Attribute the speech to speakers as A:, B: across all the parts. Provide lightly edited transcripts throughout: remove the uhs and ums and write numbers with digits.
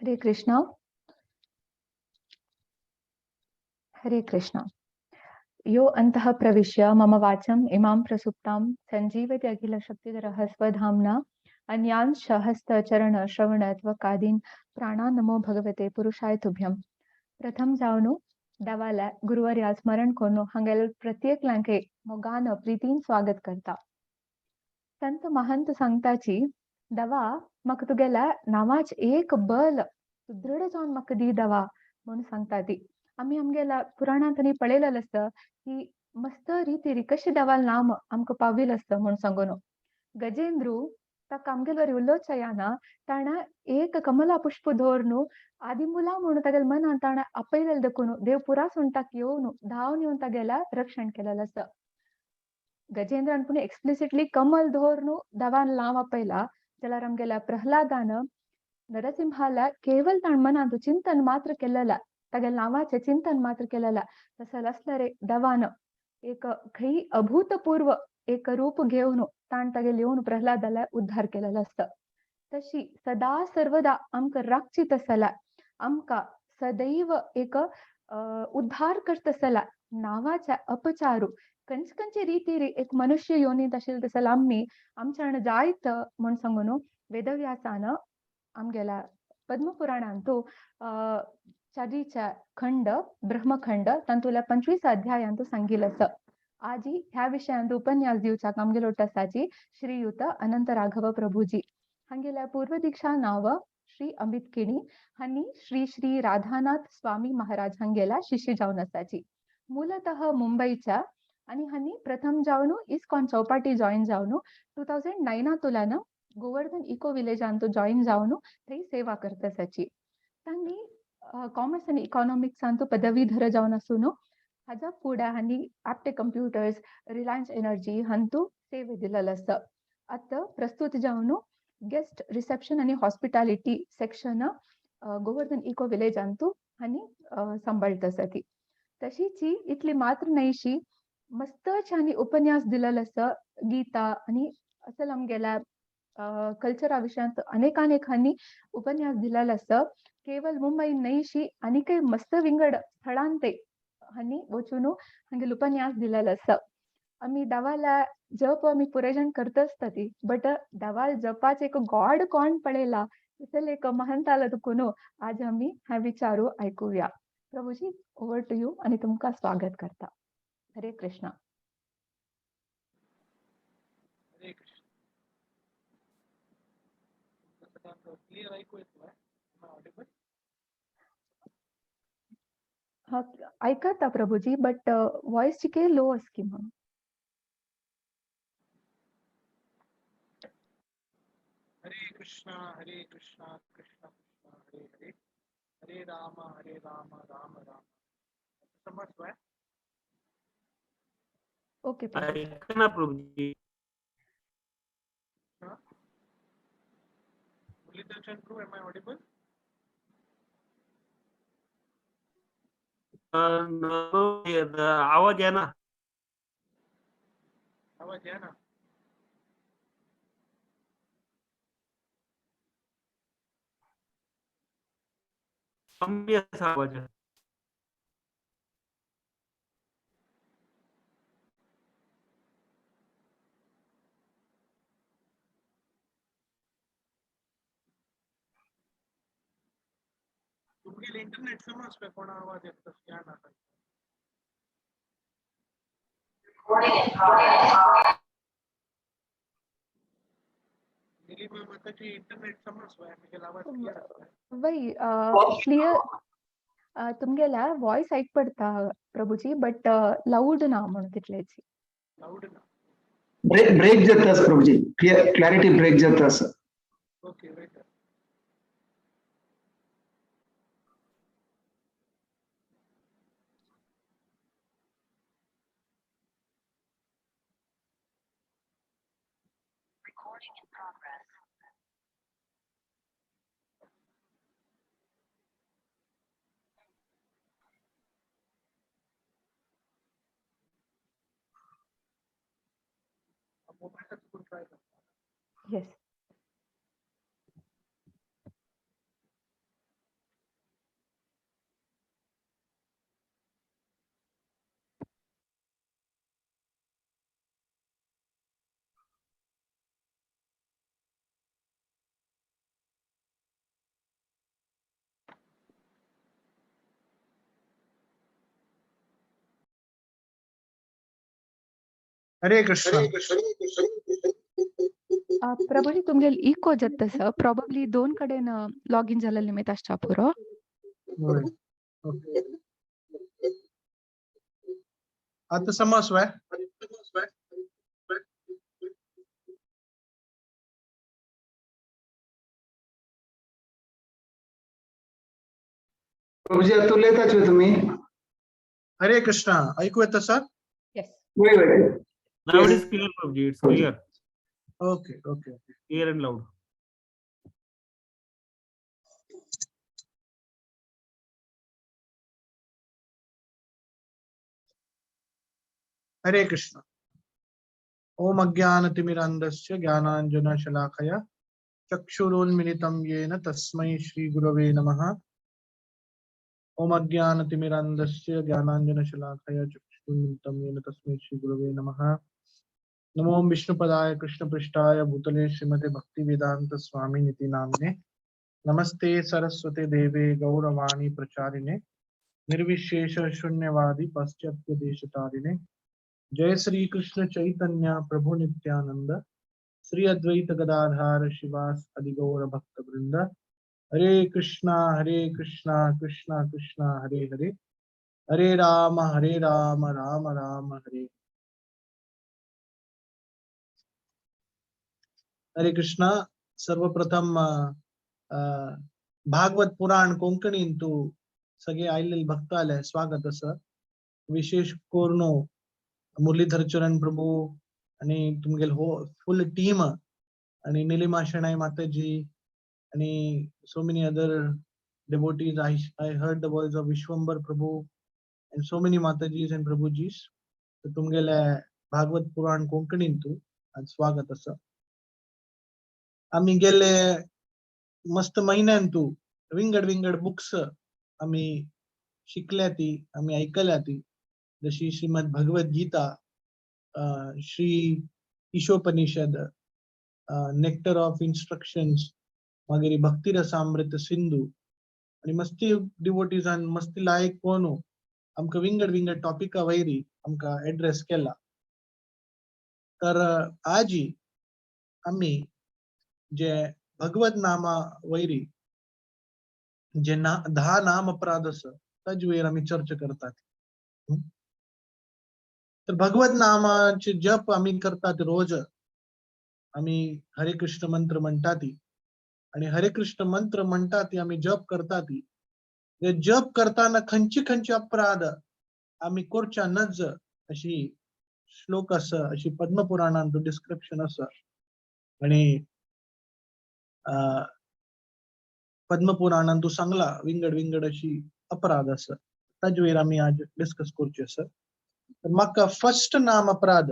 A: हरे कृष्णा. हरे कृष्णा. यो अन्तः प्रविश्य मम वाचम् इमां प्रसुप्तां संजीवति अखिल शक्तिधरः स्वधाम्ना अन्यांश हस्त चरण श्रवण त्वकादीन प्राणान् नमो भगवते पुरुषाय तुभ्यं. प्रथम जावनु देवाल्या गुरुवर्या स्मरण करून हांगेले प्रत्येकल्यांक मोगान प्रितीन स्वागत करता. संत महंत सांगताची दवा म्हाका तुगेल्या नांवाच एक बल सुदृढ जावन म्हाका दी दवा म्हणून सांगता ती. आमी आमगेल्या पुराणांत आनी पळयलेलें आसता की मस्त रितीरी कशी देवाल नाम आमकां पाविल्लें आसता म्हूण सांगून. गजेंद्रू ताका आमगेले वरी उलोवच्या याना ताणें एक कमला पुष्प दवरून आदिमुला म्हणून तागेल्या मनान ताणें आपयलेलें देखून देव पुरासून ताका येवन धांवन येवन तागेल्या रक्षण केलेलें आसा. गजेंद्रान पूण एक्सप्लिसिटली कमल दवरून देवान लाव आपयला जाल्यार आमगेल्या प्रहलादान नरसिंहाला केवल ताण मनांत चिंतन मात्र केलेलें, तागेल्या नांवाचें चिंतन मात्र केलेलें. तसो आसल्यार देवान एक खंय अभूतपूर्व एक रूप घेवन ताण तागेले येवन प्रहलादाला उद्धार केलेलो आसता. तशी सदा सर्वदा आमकां राखची तसला आमकां सदैव एक उद्धार करतसला नांवाच्या अपचारू खंयचे खंयचे रितीर एक मनुष्य योनींत आशिल्ले तसले आमी आमच्यान जायत म्हूण सांगून वेदव्यासान आमगेल्या पद्मपुराणांतू चारीच्या खंड ब्रह्मखंड तातूंतल्या 25 अध्यायांतू सांगिल्लें आसा. आजी ह्या विशयांत उपन्यास दिवच्याक आमगेलो आसाची श्रीयुत अनंत राघव प्रभुजी. हांगेल्या पूर्वदीक्षा नांव श्री अमित किणी हांणी श्री श्री राधानाथ स्वामी महाराज हांगेल्या शिष्य जावन आसाची. मूलतः मुंबईच्या आनी हांणी प्रथम जावन इस्कॉन चौपाटी जॉईन जावन 2009 गोवर्धन इको विलेजांतू जॉईन जावन थंय सेवा करता आसाची. तांणी कॉमर्स आनी इकॉनॉमिक्सांतू पदवीधर जावन आसून हाज्या फुडें हांणी आपटे कंप्युटर्स रिलायन्स एनर्जी हांतू सेवे दिलेलो आसा. आतां प्रस्तूत जावन गेस्ट रिसेप्शन आनी हॉस्पिटॅलिटी सेक्शन गोवर्धन इको विलेजांतू हांणी सांबाळटा आसा ती. तशीच ही इतली मात्र न्हयशी मस्त हांणी उपन्यास दिलेलो आसा गीता आनी असल आमगेल्या कल्चरा विशयांत अनेकानेक हांणी उपन्यास दिलेलो आसा. केवल मुंबई न्हयशी आनीकय मस्त विंगड स्थळांत हांणी वचून हांगेले उपन्यास दिलेलो आसा. आमी देवाला जप आमी पुरेजण करता आसता ती बट देवाल जपाचे एक गॉड कोण पळयला तसले एक महंताला दुखून आज आमी हा विचारू आयकुया. प्रभुजी ओवर टू you आनी तुमकां स्वागत करता. हरे कृष्णा.
B: हरे कृष्ण. क्लिअर ऐकू येतो? ऑडिबल?
A: हा आयकता प्रभुजी बट वॉयस चिके लो आसकी म्हणून.
B: हरे कृष्णा हरे कृष्णा कृष्ण कृष्ण हरे हरे हरे राम हरे राम राम राम. समजतोय?
A: ओके.
C: ऐका ना प्रभुजी.
B: Muralidhar Chandru, am I audible?
C: आवाज आहे ना?
B: आवाज आहे ना?
C: कमी असा आवाज.
B: तुमगेले इंटरनेट समजतोय? कोणा आवाज येत या ना? निलिमा माताजी इंटरनेट समजतोय? आमगेला आवाज क्लिअर आसा?
A: वय क्लियर तुमगेला वॉयस ऐक पडता प्रभुजी बट लाऊड ना म्हणून तितलेची.
B: लाऊड ना?
D: ब्रेक ब्रेक जाता प्रभुजी, क्लिअर क्लॅरिटी ब्रेक जाता.
B: Okay wait. Mobile चुकून ट्राय करता.
A: येस.
B: हरे कृष्ण.
A: प्रभुजी, तुमगेल इको जाता सर. प्रॉबब्ली दोन कडेन लॉग इन जालें निमित्त आसच्या पुरो.
B: होय, ओके. आता समजवाय?
D: प्रभुजी, आता उलयताच तुम्ही.
B: हरे कृष्णा. ऐकू येतं सर?
A: येस.
D: वय वय.
C: Now it is clear, Prabhuji. It's clear.
B: Okay okay.
C: Clear and loud.
B: Hare Krishna. Om अज्ञानतिमिरान्धस्य ज्ञानाञ्जनशलाकया चक्षुरुन्मिलितं येन तस्मै श्रीगुरवे नमः. ओम अज्ञानतिमिरान्धस्य ज्ञानाञ्जनशलाकया चक्षुरुन्मिलितं येन तस्मै श्रीगुरवे नमः. नमो विष्णुपदाय कृष्णपृष्ठाय भूतले श्रीमते भक्तिवेदांत स्वामिनिति नाम्ने. नमस्ते सरस्वते देवे गौरवाणी प्रचारिणे निर्विशेष शून्यवादी पाश्चात्य देशतारिणे. जय श्री कृष्ण चैतन्य प्रभु नित्यानंद श्री अद्वैत गदाधार शिवास आदि गौर भक्त वृंद. हरे कृष्णा हरे कृष्णा कृष्णा कृष्णा हरे हरे, हरे राम राम राम हरे. हरे कृष्णा. सर्वप्रथम भागवत पुराण कोंकणीन तू सगळे आयिल्ले भक्त आले स्वागत आसा. विशेष करून मुरलीधर चरण प्रभू आणि तुमगेल हो फुल टीम आणि निलिमा शेणाई माताजी आणि so many other devotees. I heard the voice of Vishwambar Prabhu and so many Matajis and Prabhujis. तर तुमगेले भागवत पुराण कोंकणीन तू आज स्वागत आसा. आमी गेले मस्त महिन्यान तू विंगड विंगड बुक्स आमी शिकल्या ती, आमी ऐकल्या ती, जशी Shrimad Bhagavad Gita, Shri Ishopanishad, nectar of instructions, मागीर भक्ती रसामृत सिंधू आणि मस्ती डिवोटीजान मस्ती लायक कोण आमकां विंगड विंगड टॉपिका वयरी आमकां एड्रेस केला. तर आजी आमी जे भगवत नामा वयरी जे ना 10 नाम अपराध आसा ताजे वयर आमी चर्चा करतात. तर भगवत नामाचे जप आमी करतात रोज. आमी हरे कृष्ण मंत्र म्हणटात आणि हरे कृष्ण मंत्र म्हणटात आमी जप करतात. ते जप करताना खंयचे खंयचे अपराध आमी करच्या नज अशी श्लोक आसा, अशी पद्मपुराणांत डिस्क्रिप्शन आसा. आणि पद्मपुराणांत सांगला विंगड विंगड अशी अपराध आसा ताजे वयर आमी आज डिस्कस करचे आसा. तर म्हाका फर्स्ट नाम अपराध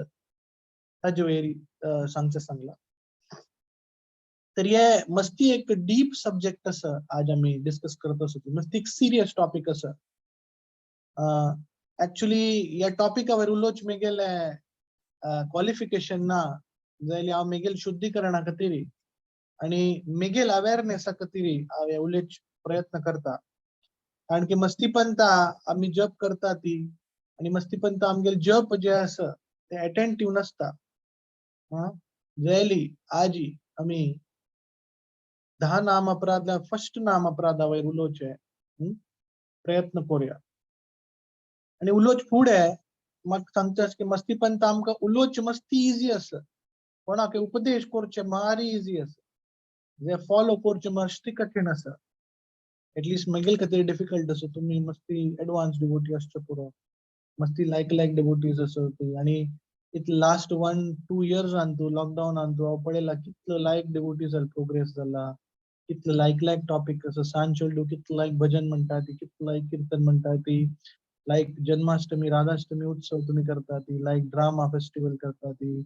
B: ताजे वयर सांगचें सांगला. तर हे मस्ती एक डीप सब्जेक्ट आसा आज आमी डिस्कस करत आसा. मस्ती एक सिरियस टॉपिक आसा. एक्चुअली ह्या टॉपिका वयर उलोवच मेगेले क्वॉलिफिकेशन ना जाल्यार हांव मेगेल शुद्धीकरणा खातीर आणि मेगेल अवेअरनेसा खातीर हांव उलोवच प्रयत्न करता. कारण की मस्तीपंता आमी जप करता ती आणि मस्तीपंता आमगेल जप जे आसा ते अटेंटीव नासता. जाल्यार आजी आमी 10 नाम अपराध फर्स्ट नाम अपराधा वयर उलोवचे प्रयत्न करूया. आणि उलोवच फुडें म्हाका सांगता की मस्तीपंत आमकां उलोवच मस्ती इजी आसा, कोणाक उपदेश करचे मारी इजी आसा, जे फॉलो करचे मस्ती कठीण आसा. एटलिस्ट म्हगेल खातीर डिफिकल्ट आसा. तुमी मस्ती एडवान्स डिवोटी आसचे पुरो, मस्ती लायक लायक डिवोटीज आसा ती. आणि इतले लास्ट 1-2 इयर्सान तूं लॉकडावनान तूं हांव पळयला कितलो लायक डिवोटीज प्रोग्रेस जाला, कितलो लायक लायक टॉपिक आसा. सांज चेडूं कितलो लायक भजन म्हणटा ती, कितलो लायक किर्तन म्हणटा ती, लायक जन्माष्टमी राधाष्टमी उत्सव तुमी करता ती, लायक ड्रामा फेस्टिवल करता ती,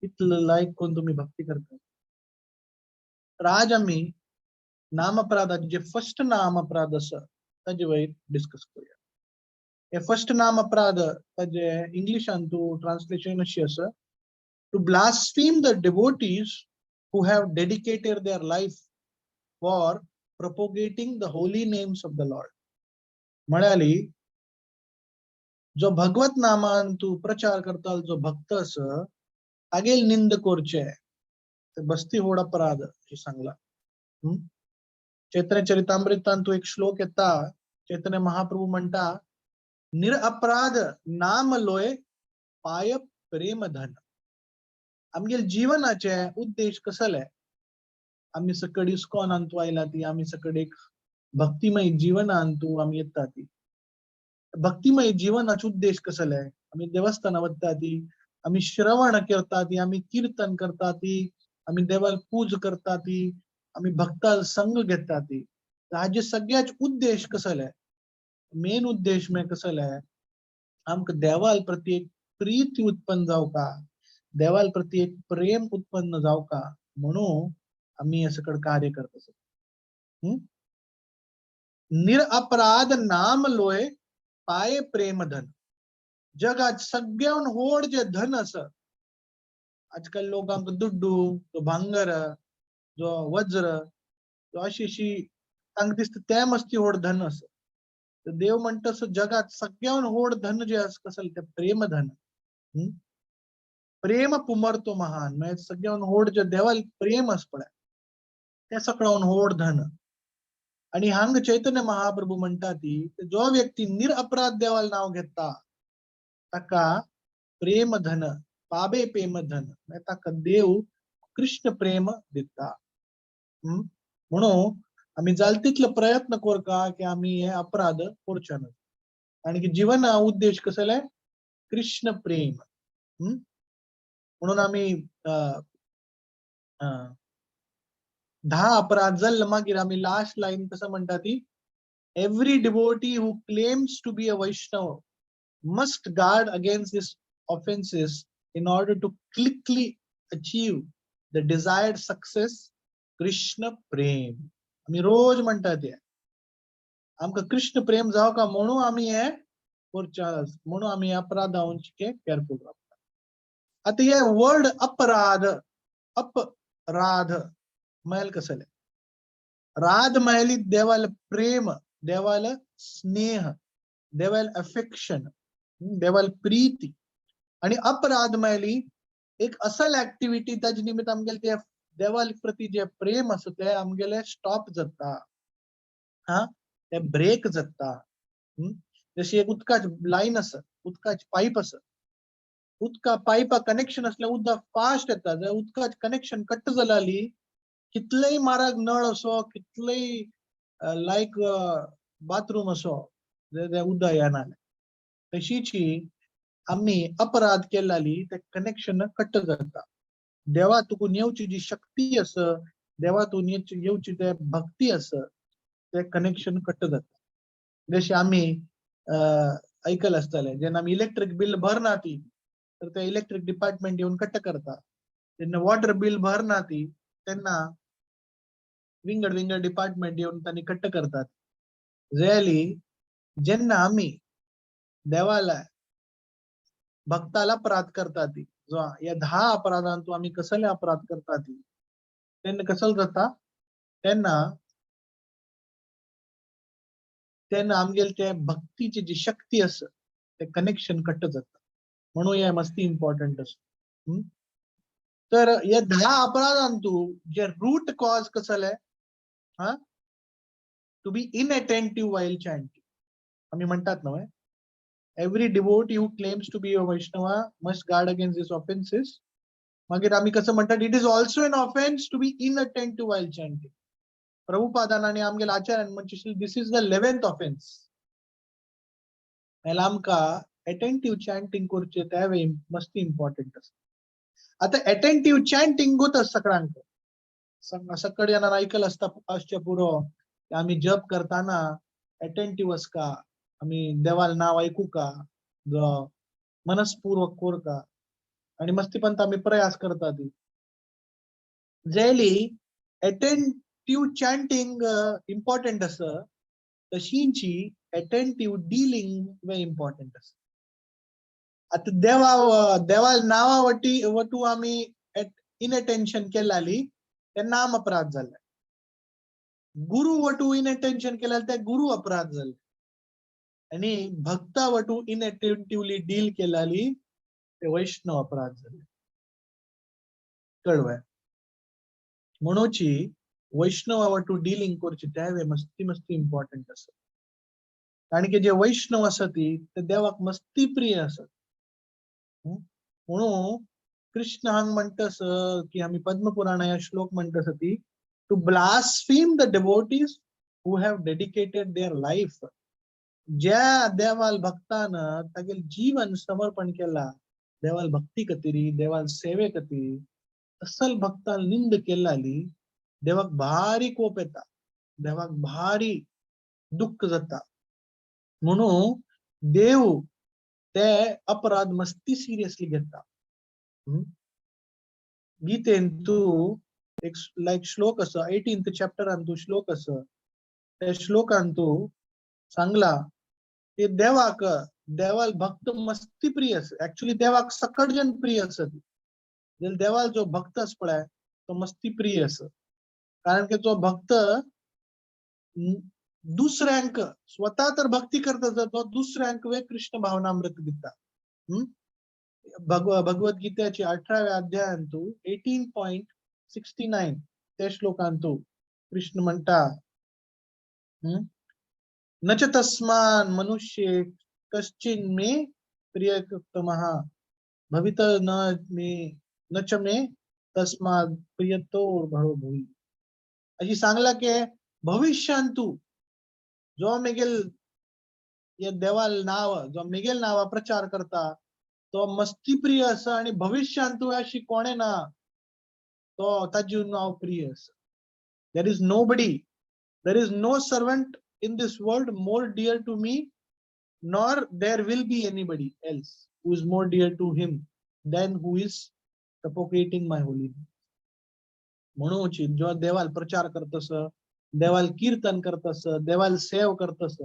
B: कितलो लायक कोण तुमी भक्ती करता. तर आज आमी नाम अपराधाचे जे फर्स्ट नाम अपराध आसा ताजे वयर डिस्कस करूया. हे फर्स्ट नाम अपराध ताजे इंग्लिशान तूं ट्रान्सलेशन अशी आसा, to blaspheme the devotees who have dedicated their life for propagating the holy names of the Lord. म्हळ्यार जो भगवत नामान तू प्रचार करता जो भक्त आसा तागेल निंद करचे ते बस्ती होड अपराध अशें सांगला. चैतन्य चरितामृतान तू एक श्लोक येता, चैतन्य महाप्रभू म्हणटा निरअपराध नाम लोय पाय प्रेम धन. आमगेल जीवनाचे उद्देश कसले? आमी सकड इस्कॉनान तूं आयला ती, आमी सकड एक भक्तिमय जीवनान तूं आमी येता ती. भक्तिमय जीवनाचे उद्देश कसले? आमी देवस्थाना वता ती, आमी श्रवण करता ती, आमी कीर्तन करता ती, आमी देवाक पूज करता ती, आमी भक्ता संग घेता ती. हाजे सगळ्याच उद्देश कसले? मेन उद्देश म्हळ्यार कसले? आमकां देवाल प्रती एक प्रीती उत्पन्न जावका, देवाल प्रती एक प्रेम उत्पन्न जावका म्हणून आमी हे सकड कार्य करता. निरअपराध नाम लोय पाय प्रेम धन. जगात सगळ्यान व्हड जे धन आसा, आजकाल लोकांक दुड्डू, जो भांगर, जो वज्र, जो अशी अशी तांकां दिसता तें मस्ती व्हड धन आसा. तर देव म्हणटा तसो जगात सगळ्यान व्हड धन जे आसा कसलें तें प्रेम धन. प्रेम पुमर्तो महान, म्हळ्यार सगळ्यान व्हड जे देवाल प्रेम आसा पळय तें सगळ्यान व्हड धन. आणि हांगा चैतन्य महाप्रभू म्हणटा ती जो व्यक्ती निरअपराध देवाल नाव घेता ताका प्रेम धन, पाबे प्रेम धन, म्हळ्यार ताका देव कृष्ण प्रेम दिता. म्हणून आमी जाल तितलो प्रयत्न करका की आमी हे अपराध करचे न्हय. आनी की जिवना उद्देश कसले? कृष्ण प्रेम. म्हणून आमी 10 अपराध जाल्ले मागीर आमी लास्ट लायन कसो म्हणटा ती, every devotee who claims to be a Vaishnava must guard against these offenses in order to quickly achieve the desired success, Krishna Prem. आमी रोज म्हणटा ते आमकां कृष्ण प्रेम जावका म्हणून आमी हे करच्या, म्हणून आमी अपराधावन केअरफुल रावता. आतां हे वर्ड अपराध, अपराध म्हळ्यार कसले? राध म्हळ्यार देवाल प्रेम, देवाल स्नेह, देवाल अफेक्शन, देवाल प्रीती. आणि अपराध म्हळ्यार एक असल ऍक्टिव्हिटी ताजे निमित्त आमगेले ते देवाल प्रती जे प्रेम आसा ते आमगेले स्टॉप जाता, हा ते ब्रेक जाता. जशी एक उदकाची लायन आसा, उदकाची पायप आसा, उदका पायपा कनेक्शन असल्यार उदक फास्ट येता. जर उदकाचें कनेक्शन कट जाली कितलेय मारग नळ असो, कितलेय लायक बाथरूम असो, ते उदक येना. तशीची आमी अपराध केल्याली ते कनेक्शन कट जाता. देवा तुका येवची जी शक्ती आसा, देवा तूं येवची ते भक्ती आसा, ते कनेक्शन कट जाता. जशें आमी आयकल आसतलें, जेन्ना आमी इलेक्ट्रीक बील भरना ती, तर ते इलेक्ट्रीक डिपार्टमेंट येवन कट करता. जेन्ना वॉटर बील भरना ती, तेन्ना विंगड विंगड डिपार्टमेंट येवन तांणी कट करतात. रियली जेन्ना आमी देवाला भक्ताला अपराध करता ती, जो ह्या 10 अपराधांतू आमी कसले अपराध करता ती, तेन्ना कसल जाता? तेन्ना तेन्ना आमगेले ते भक्तीची जी शक्ती आसा ते कनेक्शन कट जाता. म्हणून हे मस्ती इम्पॉर्टंट आसा. तर ह्या 10 अपराधांतू जे रूट कॉज कसले? हा, to be inattentive while chanting. आमी म्हणटात न्हय, every devotee who claims to be a Vaishnava must guard against these offenses. मागीर आमी कसं म्हणटात, it is also an offense to be inattentive while chanting. प्रभुपादान आनी आमगेले आचार्यान म्हणचे this is the 11th offense. म्हळ्यार आमकां अटेंटीव चॅन्टिंग करचें तें मस्ती इम्पॉर्टंट आसा. आतां अटेंटीव चॅन्टिंग गोत आसा सगळ्यांक, सकड जाणांक आयकल आसता आसचें पुरो की आमी जप करताना अटेंटीव आसका, आमी देवाल नांव आयकू का, मनस्पूर्वक कोरका, आनी मस्तीपंत आमी प्रयास करता ती. जेली अटेंटीव चॅन्टिंग इम्पॉर्टंट आसा, तशींची अटेंटीव डिलींग वे इम्पॉर्टंट आसा. आतां देवा देवाल नांवा वटी वटू आमी इनअटेन्शन केल्याली ते नाम अपराध जाले. गुरु वटू इनअटेन्शन केल्यार ते गुरु अपराध जाले. आणि भक्ता वटू इनअटेंटिव्हली डील केलाली ते वैष्णव अपराध झाले. कळवाय? म्हणूची वैष्णवा वटू डिलिंग करची त्यावे मस्ती मस्ती इम्पॉर्टंट असत, कारण की जे वैष्णव असती ते देवाक मस्ती प्रिय असत. म्हणून कृष्ण हांग म्हणतस की आम्ही पद्मपुराण या श्लोक म्हणतस ती, to blaspheme the devotees who have dedicated their life. ज्या देवाल भक्तान तागेल जीवन समर्पण केला, देवाल भक्ती कतिरी, देवाल सेवे कतिरी, असल भक्तान निंद केलाली देवाक भारी कोप येता, देवाक भारी दुःख जाता. म्हणून देव ते अपराध मस्ती सिरियसली घेता. गीतेन तू एक लायक श्लोक असो, 18th चॅप्टरान तू श्लोक असो, त्या श्लोकान तू सांगला की देवाक, देवाल भक्त मस्ती प्रिय आसा. ऍक्च्युली देवाक सकट जन प्रिय आसत. देवाल जो भक्त आसा पळय तो मस्ती प्रिय आसा, कारण की जो भक्त दुसऱ्यांक स्वतः तर भक्ती करता, तो दुसऱ्यांक वे कृष्ण भावनामृत दिता. भगवद्गीतेची 18व्या अध्यायांतू 18.69 त्या श्लोकांतू कृष्ण म्हणता, न च तस्मान मनुष्ये कश्चिन मे प्रियतमः भवित न मे न च मे तस्मात् प्रियतो भरो भूई. अशी सांगला की भविष्यांतू जो मेगेल या देवाल नाव, जो मेगेल नावा प्रचार करता तो मस्ती प्रिय आसा, आणि भविष्यांतू अशी कोणे ना तो ताजी नाव प्रिय आसा. There is nobody, there is no servant in this world more dear to me, nor there will be anybody else who is more dear to him than who is propagating my holy name. म्हणून जेव्हा देवाल प्रचार करतस, देवाल कीर्तन करतस, देवाल save करतस,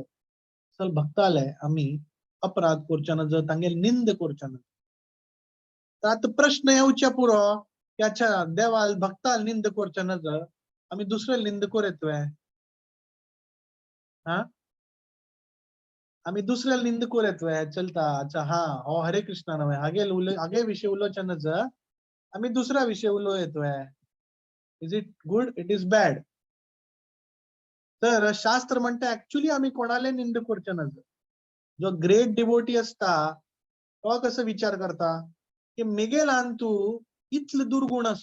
B: चल भक्ताले आम्ही अपराध करच्या नजर, तांगेल निंद करच्या नजर. तर आता प्रश्न येवच्या पुरो की अच्छा, देवाल भक्ताल निंद करच्या नजर, आम्ही दुसरे निंद येतोय? हा, आम्ही दुसऱ्या निंद येतोय? चलता. अच्छा, हा हो हरे कृष्णा नव्हे, हागे उलो, हागे विषय उलोवच्या नजर आम्ही दुसऱ्या विषय उलो येतोय. Is it good? It is bad. तर शास्त्र म्हणते ऍक्च्युली आम्ही कोणाला निंद करच्या नजर. जो ग्रेट डिवोटी असता तो कसं विचार करता की मेगेलान तू इतलं दुर्गुण अस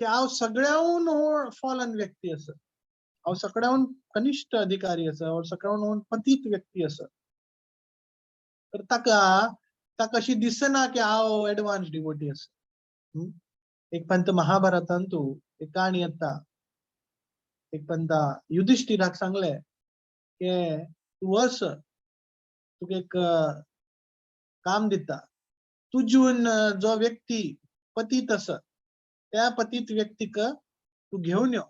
B: की हांव सगळ्याहून फॉलन व्यक्ती आसा, हांव सगळ्याहून कनिष्ठ अधिकारी आसा, हांव सगळ्याहून पतीत व्यक्ती आसा. तर ताका ताका अशी दिसना की हांव एडवान्स डिवोटी आसा. एक पंत महाभारतान तू एक काणी येता. एक पंता युधिष्ठिराक सांगले की तू वस, तुका एक काम दिता, तुजून जो व्यक्ती पतीत आसा त्या पतीत व्यक्तीक तू घेवन यो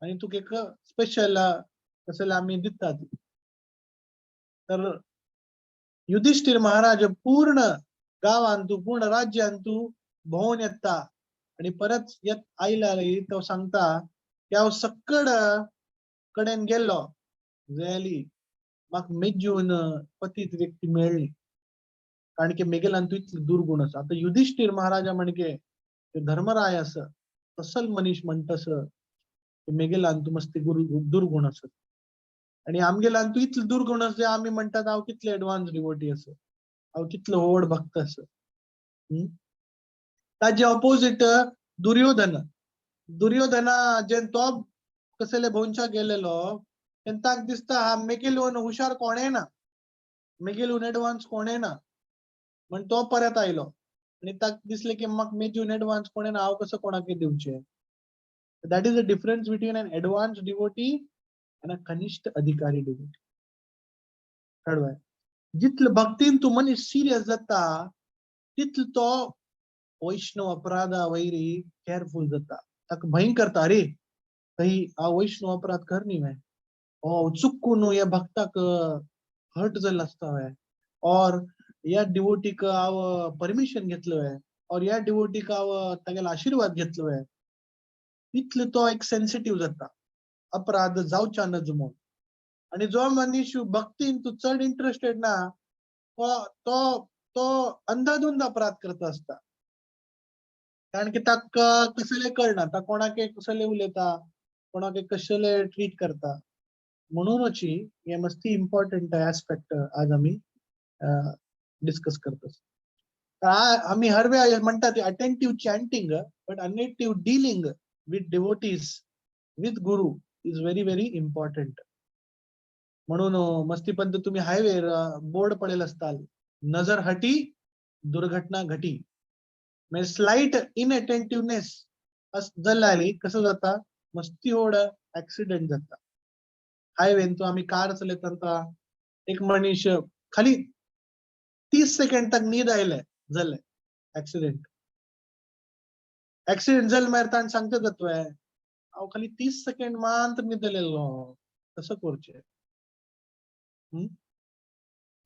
B: आणि तुका एक स्पेशल कसले आमी दिता ती. तर युधिष्ठिर महाराज पूर्ण गावान तू, पूर्ण राज्यान तू भोंवन येता आणि परत येत आयला तो सांगता की हांव सक्कड कडेन गेल्लो जाली म्हाका मेजून पतीत व्यक्ती मेळ्ळी, कारण की मेगेलान तूं इतलो दुर्गुण आसा. आतां युधिष्ठिर महाराजा म्हणके धर्मराय आसा, असल मनीस म्हणटस मेगेलान तूं मस्ती दुर्गुण आसत आणि आमगेलान तूं इतलो दुर्गुण आसा, आमी म्हणटात हांव कितले एडवान्स डिवोटी आसा, हांव कितलो व्हड भक्त आसा. ताजे ऑपोजिट दुर्योधन. दुर्योधना जेन तो कसले भोंवच्या गेलेलो तेन्ना ताका दिसता हा मेगेलोन हुशार कोणें ना, मेगेलोन एडवान्स कोणें ना, म्हण तो परत आयलो आनी ताका दिसलें की म्हाका मेजून एडवान्स कोणें ना, हांव कसो कोणाकय दिवचें. That is the difference between an advance devotee and a कनिष्ठ अधिकारी डिवोटी. कळ्ळें? जितले भक्तीन तूं मनीस सिरियस जाता तितलो तो वैष्णव अपराधा वैरी केअरफुल जाता. ताका भंय करता, अरे थंय हांव वैष्णव अपराध कर न्ही वे, ओ चुकून ह्या भक्ताक हर्ट जाल्लो आसता वे, और ह्या डिवोटीक हांव परमिशन घेतलो वे, और ह्या डिवोटीक हांव तागेलो आशिर्वाद घेतलो वे, इतलो तो एक सेन्सिटीव जाता अपराध जावच्या नज म्हूण. आणि जो मनीस भक्तीन तू चड इंटरेस्टेड ना तो तो तो अंधाधुंद अपराध करता आसता. कारण की ताका कसले कळना, ता कोणाक कसले उलयता, कोणाक कसले ट्रीट करता. म्हणूनच हे मस्ती इम्पॉर्टंट एस्पेक्ट आज आमी डिस्कस करता. आमी हर वेळा म्हणटा ते attentive chanting but attentive dealing with devotees with guru is very very important. म्हणून मस्ती पंत तुम्ही हायवेर बोर्ड पडेल असताल, नजर हटी दुर्घटना घटी. म्हणजे स्लाइट इनअटेंटिव्हनेस जाली कसं जाता, मस्ती व्हड ऍक्सिडेंट जाता. हायवेन तो आमी कार चलयता, एक मनीस खाली 30 सेकंड तक न्हीद आयले जाले ऍक्सिडेंट. ऍक्सिडेंट जाले मागीर ताणें सांगता तुवें हांव खाली 30 सेकंड मात्र न्हिदलेलो, कसं करचें.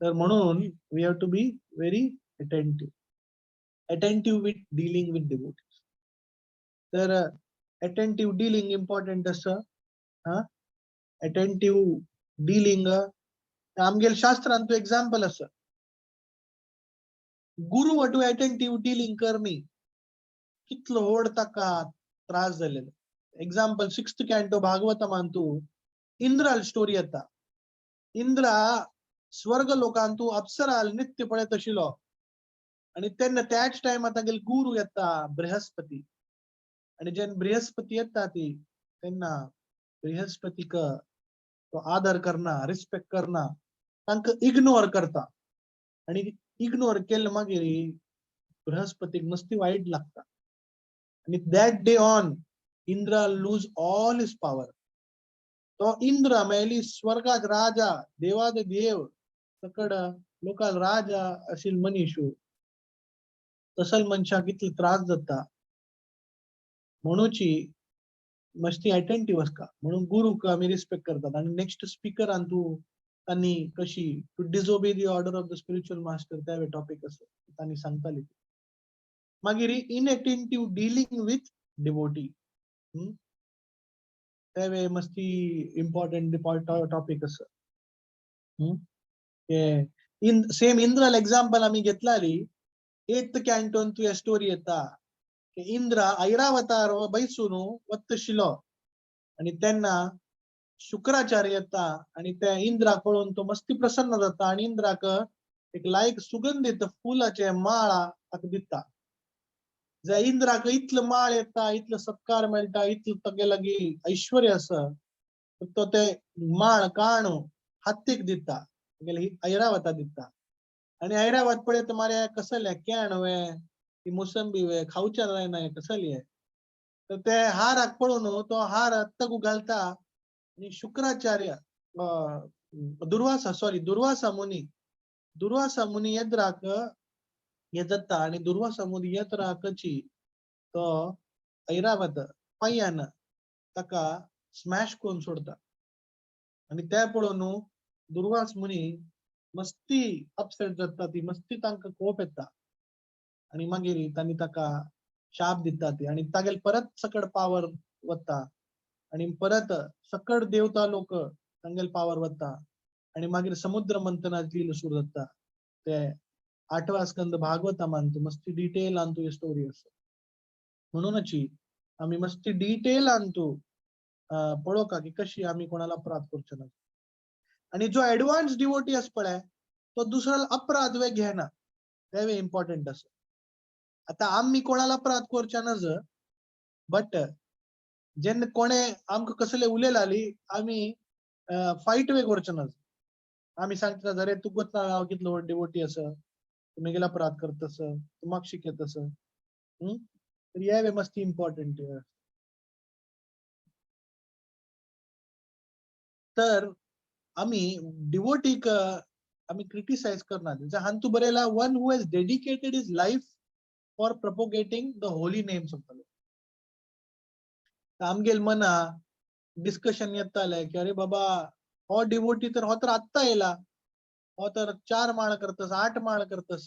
B: तर म्हणून we have to be very attentive, attentive with dealing with devotees. तर अटेंटिव्ह डिलिंग इम्पॉर्टंट आसा. हा, अटेंटिव्ह डिलिंग आमगेल शास्त्रांत तूं एक्झाम्पल आसा. गुरु वटू अटेंटिव्ह डिलिंग करणी कितलो व्हड ताका त्रास जालेलो. एक्झाम्पल सिक्स्थ कॅन्टो भागवतमान तूं इंद्राल स्टोरी येता. इंद्रा स्वर्ग लोकांतू अप्सराल नृत्य पळयत आशिल्लो आणि तेन्ना त्याच टायमार तागेलो गुरु येता बृहस्पती. आणि जेन्ना बृहस्पती येता ती तेन्ना बृहस्पतीक तो आदर करना, रिस्पेक्ट करना, तांकां इग्नोर करता. आणि इग्नोर केले मागीर बृहस्पतीक मस्ती वायट लागता. आणि that day on Indra lose all his power. तो इंद्र मेली स्वर्गात राजा, देवाद देव, सकड लोकाल राजा अशील मनीशू तसल मनशाक कितलो त्रास जाता. म्हणूची मस्ती अटेंटिव्ह आसता. म्हणून गुरुक आमी रिस्पेक्ट करतात. आणि नेक्स्ट स्पीकरान तूं तांणी कशी to disobey the order of the spiritual master त्या टॉपिक आसा तांणी सांगताली. मागीर इनअटेंटिव्ह डिलिंग विथ डिवोटी ते मस्ती इम्पॉर्टंट टॉपिक आसा. इन सेम इंद्राल एक्झाम्पल आमी घेतलाली एट्थ कॅन्टोन तुया स्टोरी येता की इंद्र ऐरावतार बैसून वत्तशिलो आणि तेन्ना शुक्राचार्य येता आणि त्या इंद्राक पळोवन तो मस्ती प्रसन्न जाता आणि इंद्राक एक लायक सुगंधीत फुलाचे माळा ताका दिता. जे इंद्राक इतलो माळ येता, इतलो सत्कार मेळटा, इतलो तागे लागीं ऐश्वर्य आसा, तो ते माळ काण हत्तीक दिता, तागेले ऐरावता दिता. आणि ऐरावत पळयत मारे कसले केण वे ती मोसंबी वे खावच्या जायना कसली तर ते हाराक पळोवन तो हार तगू घालता. आणि शुक्राचार्य दुर्वासा सॉरी दुर्वासा मुनी, दुर्वासा मुनी येद्राक हे जाता आणि दुर्वासा मुनी येद्राकची तो ऐरावत पांयान ताका स्मॅश करून सोडता. आणि ते पळोवन दुर्वास मुनी मस्ती अपसेट जाता, ती मस्ती तांकां कोप येता आणि मागीर तांणी ताका शाप दिता ती. आणि तागेल परत सकड पावर वता आणि परत सकड देवता लोक तांगेल पावर वता आणि मागीर समुद्र मंथनाची लीला सुरू जाता. ते आठवा स्कंद भागवता तूं मस्ती डिटेल तूं ही स्टोरी आसा. म्हणूनच आमी मस्ती डिटेल तूं पळोवका की कशी आमी कोणाला अपराध करचे ना. आणि जो एडवान्स डिवोटी आसा पळय तो दुसऱ्याला अपराध वे घेना, ते इम्पॉर्टंट आसा. आता आमी कोणाला अपराध करचे नज, बट जेन्ना कोणे आमकां कसले उलयलाली आमी फायट वे करचे नज. आमी सांगता अरे तूं कोत्ता हांव कितलो व्हड डिवोटी आसा, तूं म्हगेलो अपराध करतस, तूं म्हाका शिकयतस. तर हे वे मस्ती इम्पॉर्टंट. तर आमी डिवोटीक आमी क्रिटिसायज करना. हांतू बरयला one who has dedicated his life for propagating the holy names of the Lord. आमगेल मना डिस्कशन येताले की अरे बाबा हो डिवोटी तर हो तर आत्ता येयला, हो तर 4 माळ करतस, 8 माळ करतस,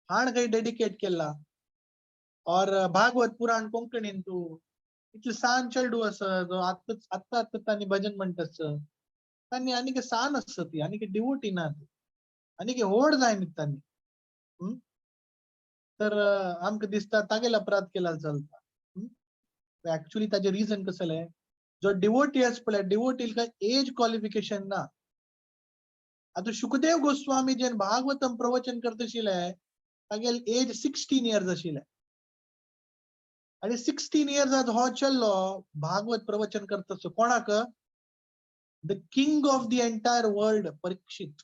B: हाण काही डेडिकेट केला. और भागवत पुराण कोंकणीन तूं इतले सान चेडू आसा जो आत्ता आत्ता आत्ता तांणी भजन म्हणटस, तांणी आनीक सान आसता ती, आनीक डिवोटी ना ती, आनीक व्हड जायना तांणी. तर आमकां दिसता तागेल अपराध केला चलता. एक्चुअली ताजे रिजन कसलें, जो डिवोटी आसा पळय, डिवोटी काय एज क्वॉलिफिकेशन ना. आतां शुकदेव गोस्वामी जेन भागवतम प्रवचन करतशिले, तागेल एज 16 इयर्स आशिल्ले आणि 16 इयर्स आज हो चल्लो भागवत प्रवचन करतसो. कोणाक? The king of the entire world, Parikshit.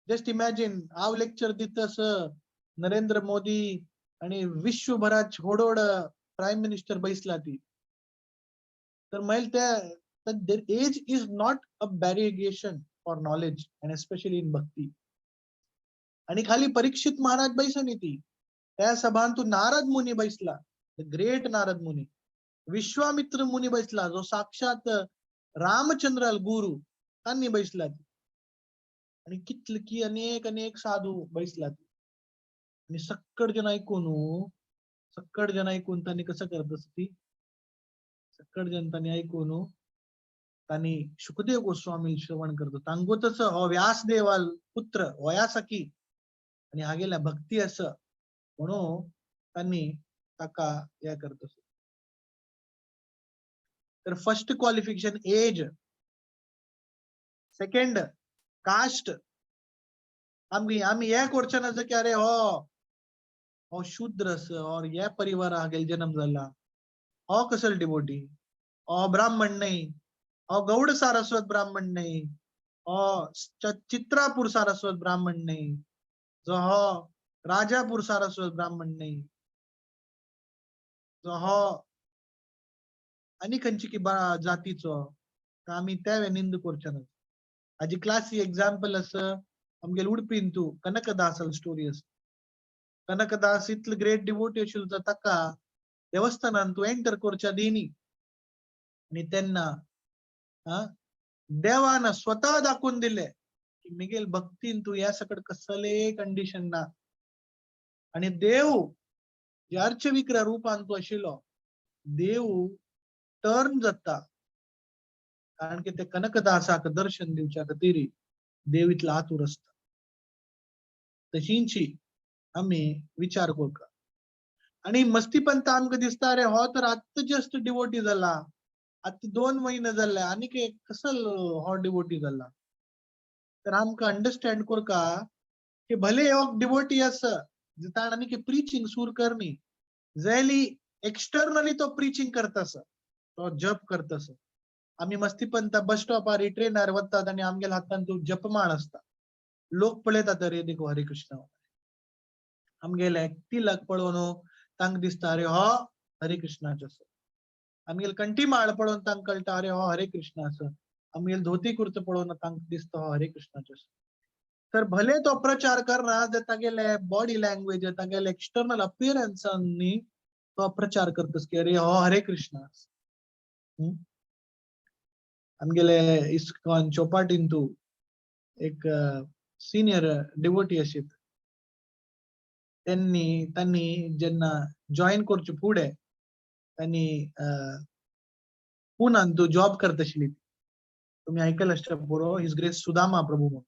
B: Just imagine, हांव लेक्चर दितस नरेंद्र मोदी आणि विश्वभरात होडोड प्राईम मिनिस्टर बैसला ती. तर मैल त्या age is not a barrigation for knowledge and especially in bhakti. आणि खाली परीक्षित महाराज बैसनी ती, त्या सभांतू नारद मुनी बैसला, the great Narad मुनी, विश्वामित्र मुनी बैसला, जो साक्षात रामचंद्र गुरु त्यांनी बैसला ती, आणि कितले की अनेक अनेक साधू बैसला ती. आणि सक्कड जण ऐकून, सक्कड जण ऐकून त्यांनी कसं करत असती, सक्कड जण त्यांनी ऐकून त्यांनी शुकदेव गोस्वामी श्रवण करतो. तांगोतच हो व्यासदेवाल पुत्र वयासकी आणि हागेल्या भक्ती असं म्हणून त्यांनी ताका हे करत. तर first qualification age, second caste. आम्ही आम्ही हे करचे ना की अरे हो हो शूद्र अस और या परिवार हागेल जन्म झाला, हो कसल डिवोटी, हो ब्राह्मण नाही, हो गौड सारस्वत ब्राह्मण नाही, हो चित्रापूर सारस्वत ब्राह्मण नाही, जो हो राजापूर सारस्वत ब्राह्मण नाही, जो हो आनी खंयची की जातीचो, तर आमी त्या निंद करचे ना. हाजी क्लासी एग्जाम्पल आसा आमगेले उडपीन तूं कनकदासल स्टोरी आसा. कनकदास इतलो ग्रेट डिवोटी आशिल्लो, ताका देवस्थानान तूं एंटर करच्या दिनी. आनी तेन्ना देवान स्वतः दाखोवन दिले की मिगेल भक्तीन तूं ह्या सकट कसले कंडिशन ना. आणि देव जे अर्चविग्रह रूपान तूं आशिल्लो, देव टर्न जाता, कारण की ते कनकदासाक दर्शन दिवच्या खातीर देव इतलो आतूर आसता. तशींची आमी विचार करता आणि मस्तीपंत आमकां दिसता, अरे हो तर आत्तां जस्ट डिवोटी जाला, आतां 2 महिने जाल्ले, आनीक एक कसल हो डिवोटी जाला. तर आमकां अंडरस्टँड करका की भले हो डिवोटी आसा, ताण आनीक प्रिचींग सुरू करनी जायली, एक्सटर्नली तो प्रिचींग करता आसा, तो जप करता आसा. आमी मस्तीपंत बस स्टॉपार ट्रेनार वतात आनी आमगेल्या हातान तो जपमाळ आसता, लोक पळयतात, अरे देखो हरे कृष्ण. आमगेले तिलक पळोवन तांकां दिसता, अरे हो हरे कृष्णाचो आसा. आमगेले कंठी माळ पळोवन तांकां कळटा, अरे हो हरे कृष्ण आसा. आमगेले धोती कुर्तो पळोवन तांकां दिसता, हो हरे कृष्णाचो आसा. तर भले तो प्रचार करना, तागेले बॉडी लँग्वेज, तागेले एक्सटर्नल अपियरन्सांनी तो प्रचार करतस की अरे हो हरे कृष्ण. आमगेले इस्कॉन चौपाटीन तूं एक सिनियर डिवोटी आशित, त्यांनी त्यांनी जेन्ना जॉईन करचे फुडें त्यांनी पुनान तूं जॉब करता आशिल्ली. तुमी आयकल आसता पुरो, his grace Sudama प्रभू म्हणून.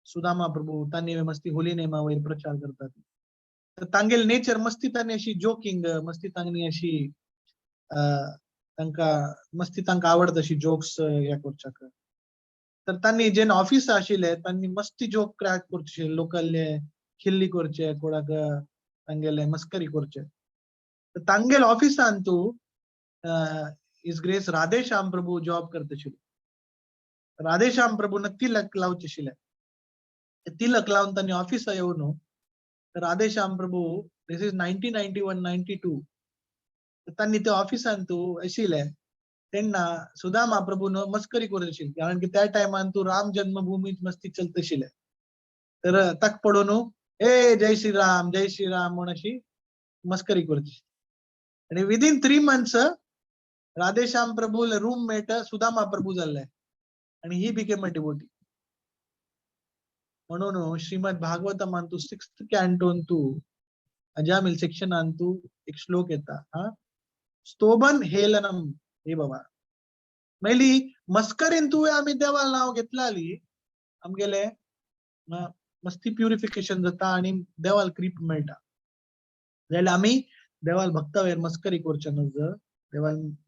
B: सुदामा प्रभू तांणी मस्ती होली नेमा वयर प्रचार करतात. तर तांगेल नेचर मस्ती तांणी अशी जोकिंग, मस्ती तांणी अशी तांकां मस्ती तांकां आवडटा अशी जोक्स हे करच्याक. तर तांणी जेन्ना ऑफिस आशिल्ले, तांणी मस्ती जोक क्रॅक करचे, लोकल खिल्ली करचे, कोणाक तांगेले मस्करी करचे. तर तांगेल ऑफिसान तूं his grace Radheshyam Prabhu job करता आशिल्ले. राधेश्याम प्रभून तिलक लावचे आशिल्ले. तिलक लावन तांणी ऑफिसा येवन राधेश्याम प्रभू, this is 1991-92, तांणी ते ऑफिसान तूं आशिल्ले तेन्ना सुदामा प्रभून मस्करी करून आशिल्ली, कारण की त्या टायमान तूं राम जन्मभूमी मस्ती चलत आशिल्ले. तर ताका पळोवन ए जय श्रीराम जय श्रीराम म्हूण अशी मस्करी करची. आणि within 3 months Radheshyam Prabhu roommate Sudama Prabhu जाल्ले आणि he became a devotee. म्हणून श्रीमद भागवतमान तू 6th कॅन्टोन तू अजामिल सेक्शनान तू एक श्लोक येता, हा स्तोभन हेलनम. हे बाबा. मेली मस्करीन तुवें आमी देवाल नांव घेतलाली आमगेले मस्ती प्युरिफिकेशन जाता आनी देवाल क्रीप मेळटा. जाल्यार आमी देवाल भक्ता वयर मस्करी करचे नज,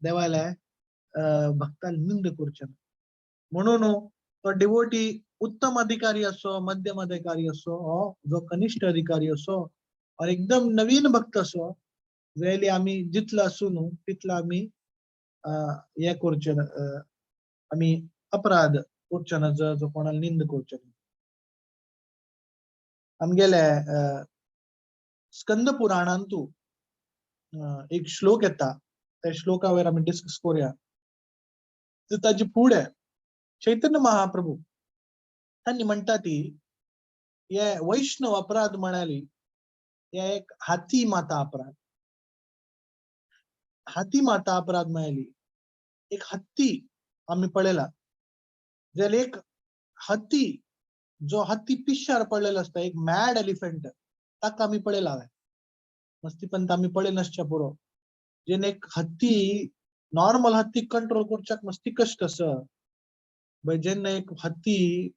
B: देवाले भक्ताल निंद करचे ना. म्हणून तो डिवोटी उत्तम अधिकारी असो, मध्यम अधिकारी असो, हो जो कनिष्ठ अधिकारी असो और एकदम नवीन भक्त असो, जाल्यार आमी जितलो आसूं न्हू तितलो आमी हे करचे, आमी अपराध करचे ना, जो कोणाक निंद करचे ना. आमगेले स्कंद पुराणांतू एक श्लोक येता, त्या श्लोका वयर आमी डिस्कस करूया. ताजे फुडें चैतन्य महाप्रभू तांणी म्हणटा ती हे वैष्णव अपराध म्हणाली हे एक हाती माता अपराध. हाती माता अपराध म्हळ्याली एक हत्ती आमी पळयला जाल्यार एक हत्ती जो हत्ती पिश्यार पडलेलो आसता, एक मॅड एलिफंट, ताका आमी पळयला. मस्ती पण आमी पळय नासच्या पुरो. जेन्ना एक हत्ती नॉर्मल हत्ती कंट्रोल करच्याक मस्ती कश्ट आसा, बट जेन्ना एक हत्ती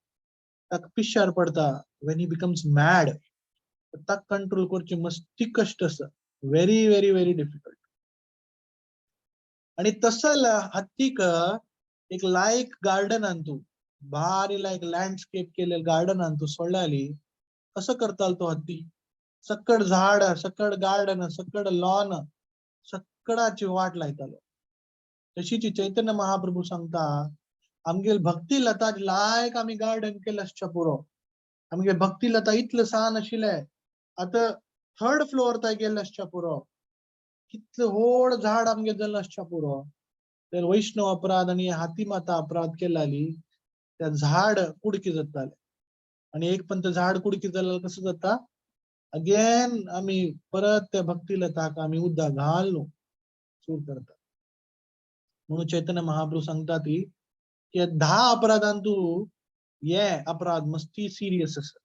B: ताका पिश्यार पडता, when he becomes mad, ताका कंट्रोल करचे मस्ती कश्ट आसा, व्हेरी व्हेरी व्हेरी डिफिकल्ट. आणि तसल हत्तीक एक लायक गार्डनान तूं भारी लायक लँडस्केप केले गार्डनान तूं सोडल्याली कसो करतालो तो हत्ती, सकड झाड, सकड गार्डन, सकड लॉन, सकडाची वाट लायतालो. तशीच चैतन्य महाप्रभू सांगता आमगेल भक्ती लता लायक आमी गार्डन केलें आसच्या पुरो. आमगे भक्ती लता इतलें सान आशिल्लें, आतां थर्ड फ्लोर थंय गेल्लें आसच्या पुरो, कितलें व्हड झाड आमगे जाल्लें आसच्या पुरो. तर वैष्णव अपराध आनी हाती माता अपराध केल्याली त्या झाड कुडकी जाताले. आनी एक पण ते झाड कुडकी जाल्यार कसं जाता, अगेन आमी परत त्या भक्ती लताक आमी उदक घालून सूर करता. म्हणून चैतन्य महाप्रभू सांगता ती की 10 अपराधान तू ये अपराध मस्ती सिरियस आसा.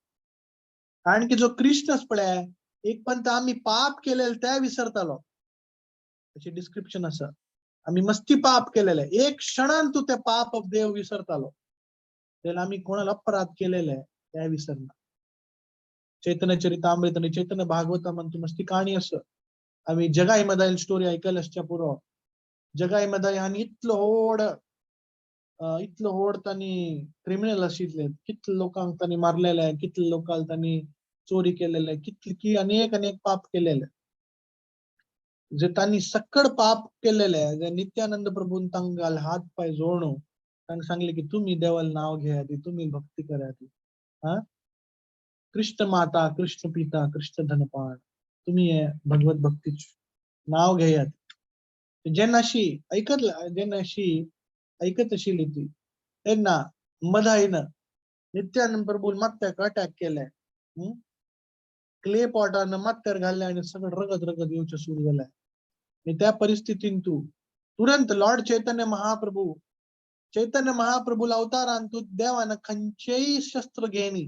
B: कारण की जो कृष्ण पळय एक पण आमी पाप केलेले ते विसरतालो, अशी डिस्क्रिप्शन आसा. आमी मस्ती पाप केलेले, एक क्षणान तू ते पाप देव विसरतालो. जाल्यार आमी कोणाला अपराध केलेले ते विसरना. चैतन्य चरितामृत आणि चैतन्य भागवता तू मस्ती काणी आसा. आमी जगाई मदायल स्टोरी ऐकल आसच्या पुरो. जगाई मदाई आनी इतलो व्हड इतलो व्हड तांणी क्रिमिनल आशिल्ले, कितले लोकांक तांणी मारलेले, कितले लोकांक तांणी चोरी केलेले, कितले की अनेक अनेक पाप केलेले. जे तांणी सकड पाप केलेले, जे नित्यानंद प्रभून तांकां हात पाय जोडून तांकां सांगले की तुमी देवाल नाव घेयात, तुमी भक्ती करात, हा कृष्ण माता कृष्ण पिता कृष्ण धनपान, तुमी हे भगवत भक्तीचे नाव घेयात. जेन्ना अशी ऐकत, जेन्ना अशी ऐकत आशिल्ली ती तेन्ना मधाईन नित्यानंद प्रभून माथ्याक अटॅक केले, क्ले पॉटान माथ्यार घाल्ले आणि सगळं रगत रगत येवचें सुरू जालें. आणि त्या परिस्थितीन तू तुरंत लॉर्ड चैतन्य महाप्रभू, चैतन्य महाप्रभूला अवतारान तू देवान खंयचेय शस्त्र घेनी,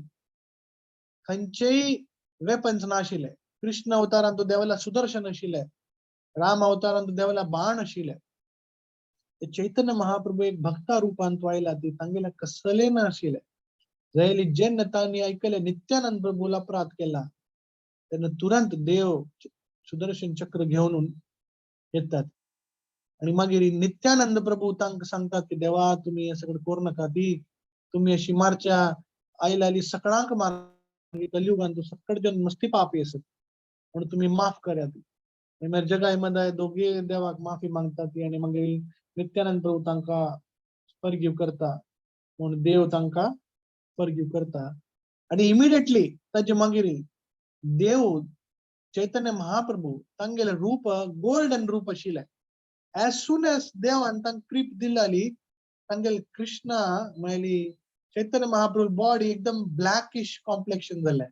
B: खंयचेय वेपन्स नाशिल्ले. कृष्ण अवतारान तू देवाला सुदर्शन आशिल्ले, राम अवतारान तू देवाला बाण आशिल्ले. चैतन्य महाप्रभू एक भक्ता रूपान तो आयला ती तांगेले कसले नाशिल्ले. जायली जेन्ना तांणी ऐकले नित्यानंद प्रभूला अपराध केला, तेन्ना तुरंत देव सुदर्शन चक्र घेवन येतात. आणि मागीर नित्यानंद प्रभू तांकां सांगतात की देवा तुमी हे सगळं करू नाका, ती तुमी अशी मारच्या आयलाली सगळ्यांक मार, कलियुगान तू सकळ जन मस्ती पापी आसत, म्हणून तुम्ही माफ करात. मागीर जगाय मदाय दोगी देवाक माफी मागतात ती आणि मागीर नित्यानंद प्रभू तांकां फॉरगिव करता, म्हूण देव तांकां फॉरगिव करता. आणि इमिडिएटली ताजे मागीर देव चैतन्य महाप्रभू तांगेले रूप गोल्डन रूप आशिल्लें. एज सून एज देवान तांकां क्रीप दिलाली तांगेले कृष्णा म्हळ्याली चैतन्य महाप्रभू बॉडी एकदम ब्लॅकिश कॉम्प्लेक्शन जालें.